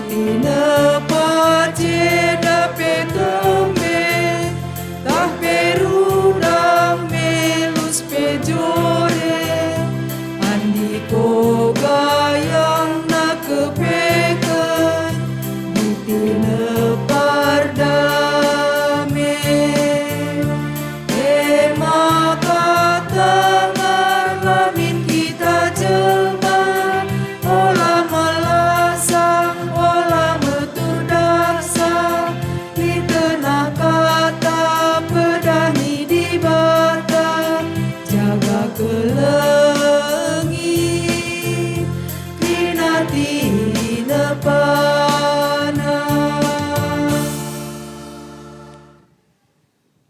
Tinepa ceda pe tembe, tah pe rudang melus pe jore. Andiko gayangna kepeken, tinepa erdame. E maka tangerlah min kita jelma, ola melasang, ola metur daksa, i tengah kata pedah ni Dibata, jaga kelengi, tina-tinepana.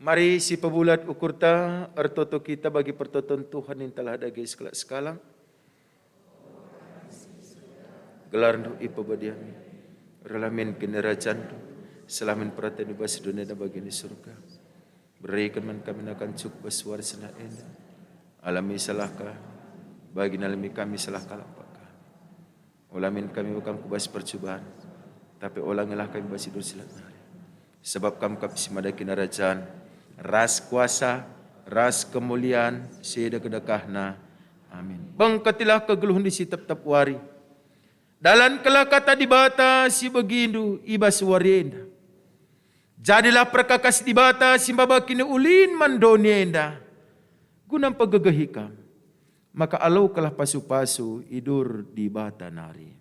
Mari sipebulat ukurta, ertoto kita bagi pertoton Tuhan nintalah dage sekalak-sekalak. GelarNdu ipebadiami, reh la min kinirajanNdu, seh la min peratenNdu bas doni enda bagi ni Surga. Beriken man kami nakan cukup bas wari senina enda. Alami salah kami, bagi nalemi kami salah kalak kami. Ola min kami bekam ku bas percuban, tapi olangilah kami bas si dosa nari. Sebab Kam kap si mada kinirajan, ras kuasa, ras kemulian, si dekah-dekahna. Amin. Bengketilah kegeluhen di si tep-tep wari. Dalankenlah kata Dibata si begindu i bas wari enda. Jadilah perkakas Dibata si maba kiniulin man doni enda, guna mpegegehi kam, maka alokenlah pasu-pasu i dur Dibata nari.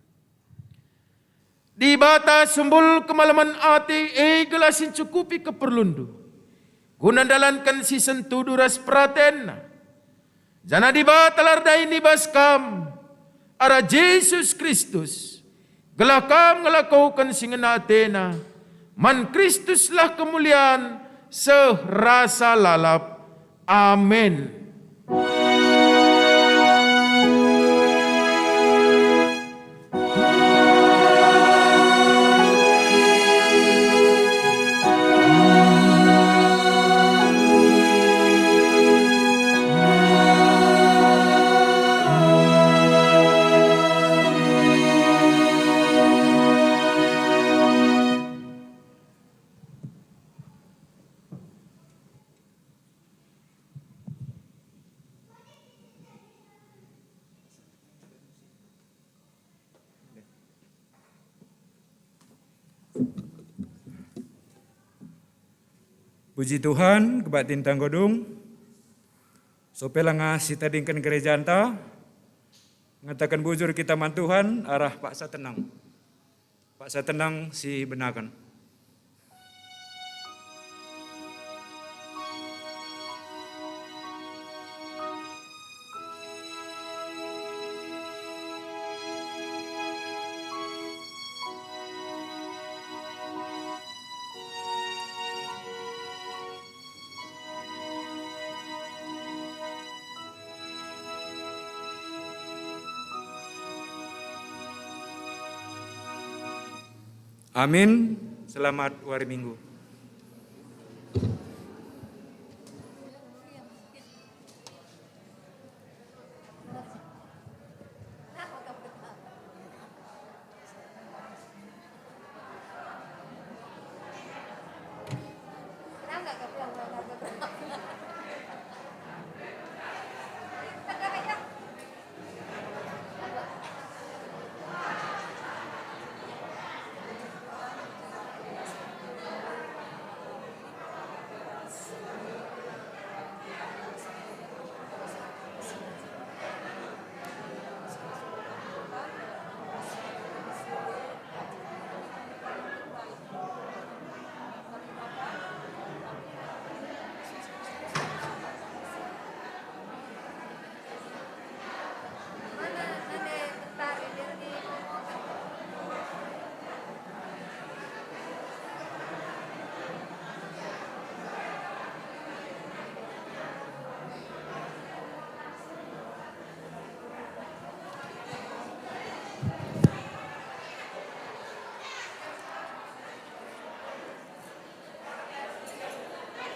Dibata sembul kemalemen ate, e gelah si ncukupi keperlunndu, guna ndalanken si sentudu ras peratenNa. Janah Dibata la erdahin i bas kam arah Jesus Kristus, gelah kam ngelakoken si ngena ateNa. Man Kristuslah kemulian seh rasa lalap. Amin. Puji Tuhan, kebaktin tanggodung. Sope langa sitadingken gerejanta, ngataken bujur kita man Tuhan arah paksa tenang. Paksa tenang sibenaken. Amin. Selamat wari Minggu.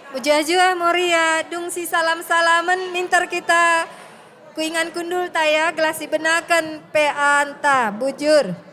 Mejuah-juah Moria, dung sisalam-salamen minter kita ku ingan kundulta ya, gelah sibenaken pe anta, bujur.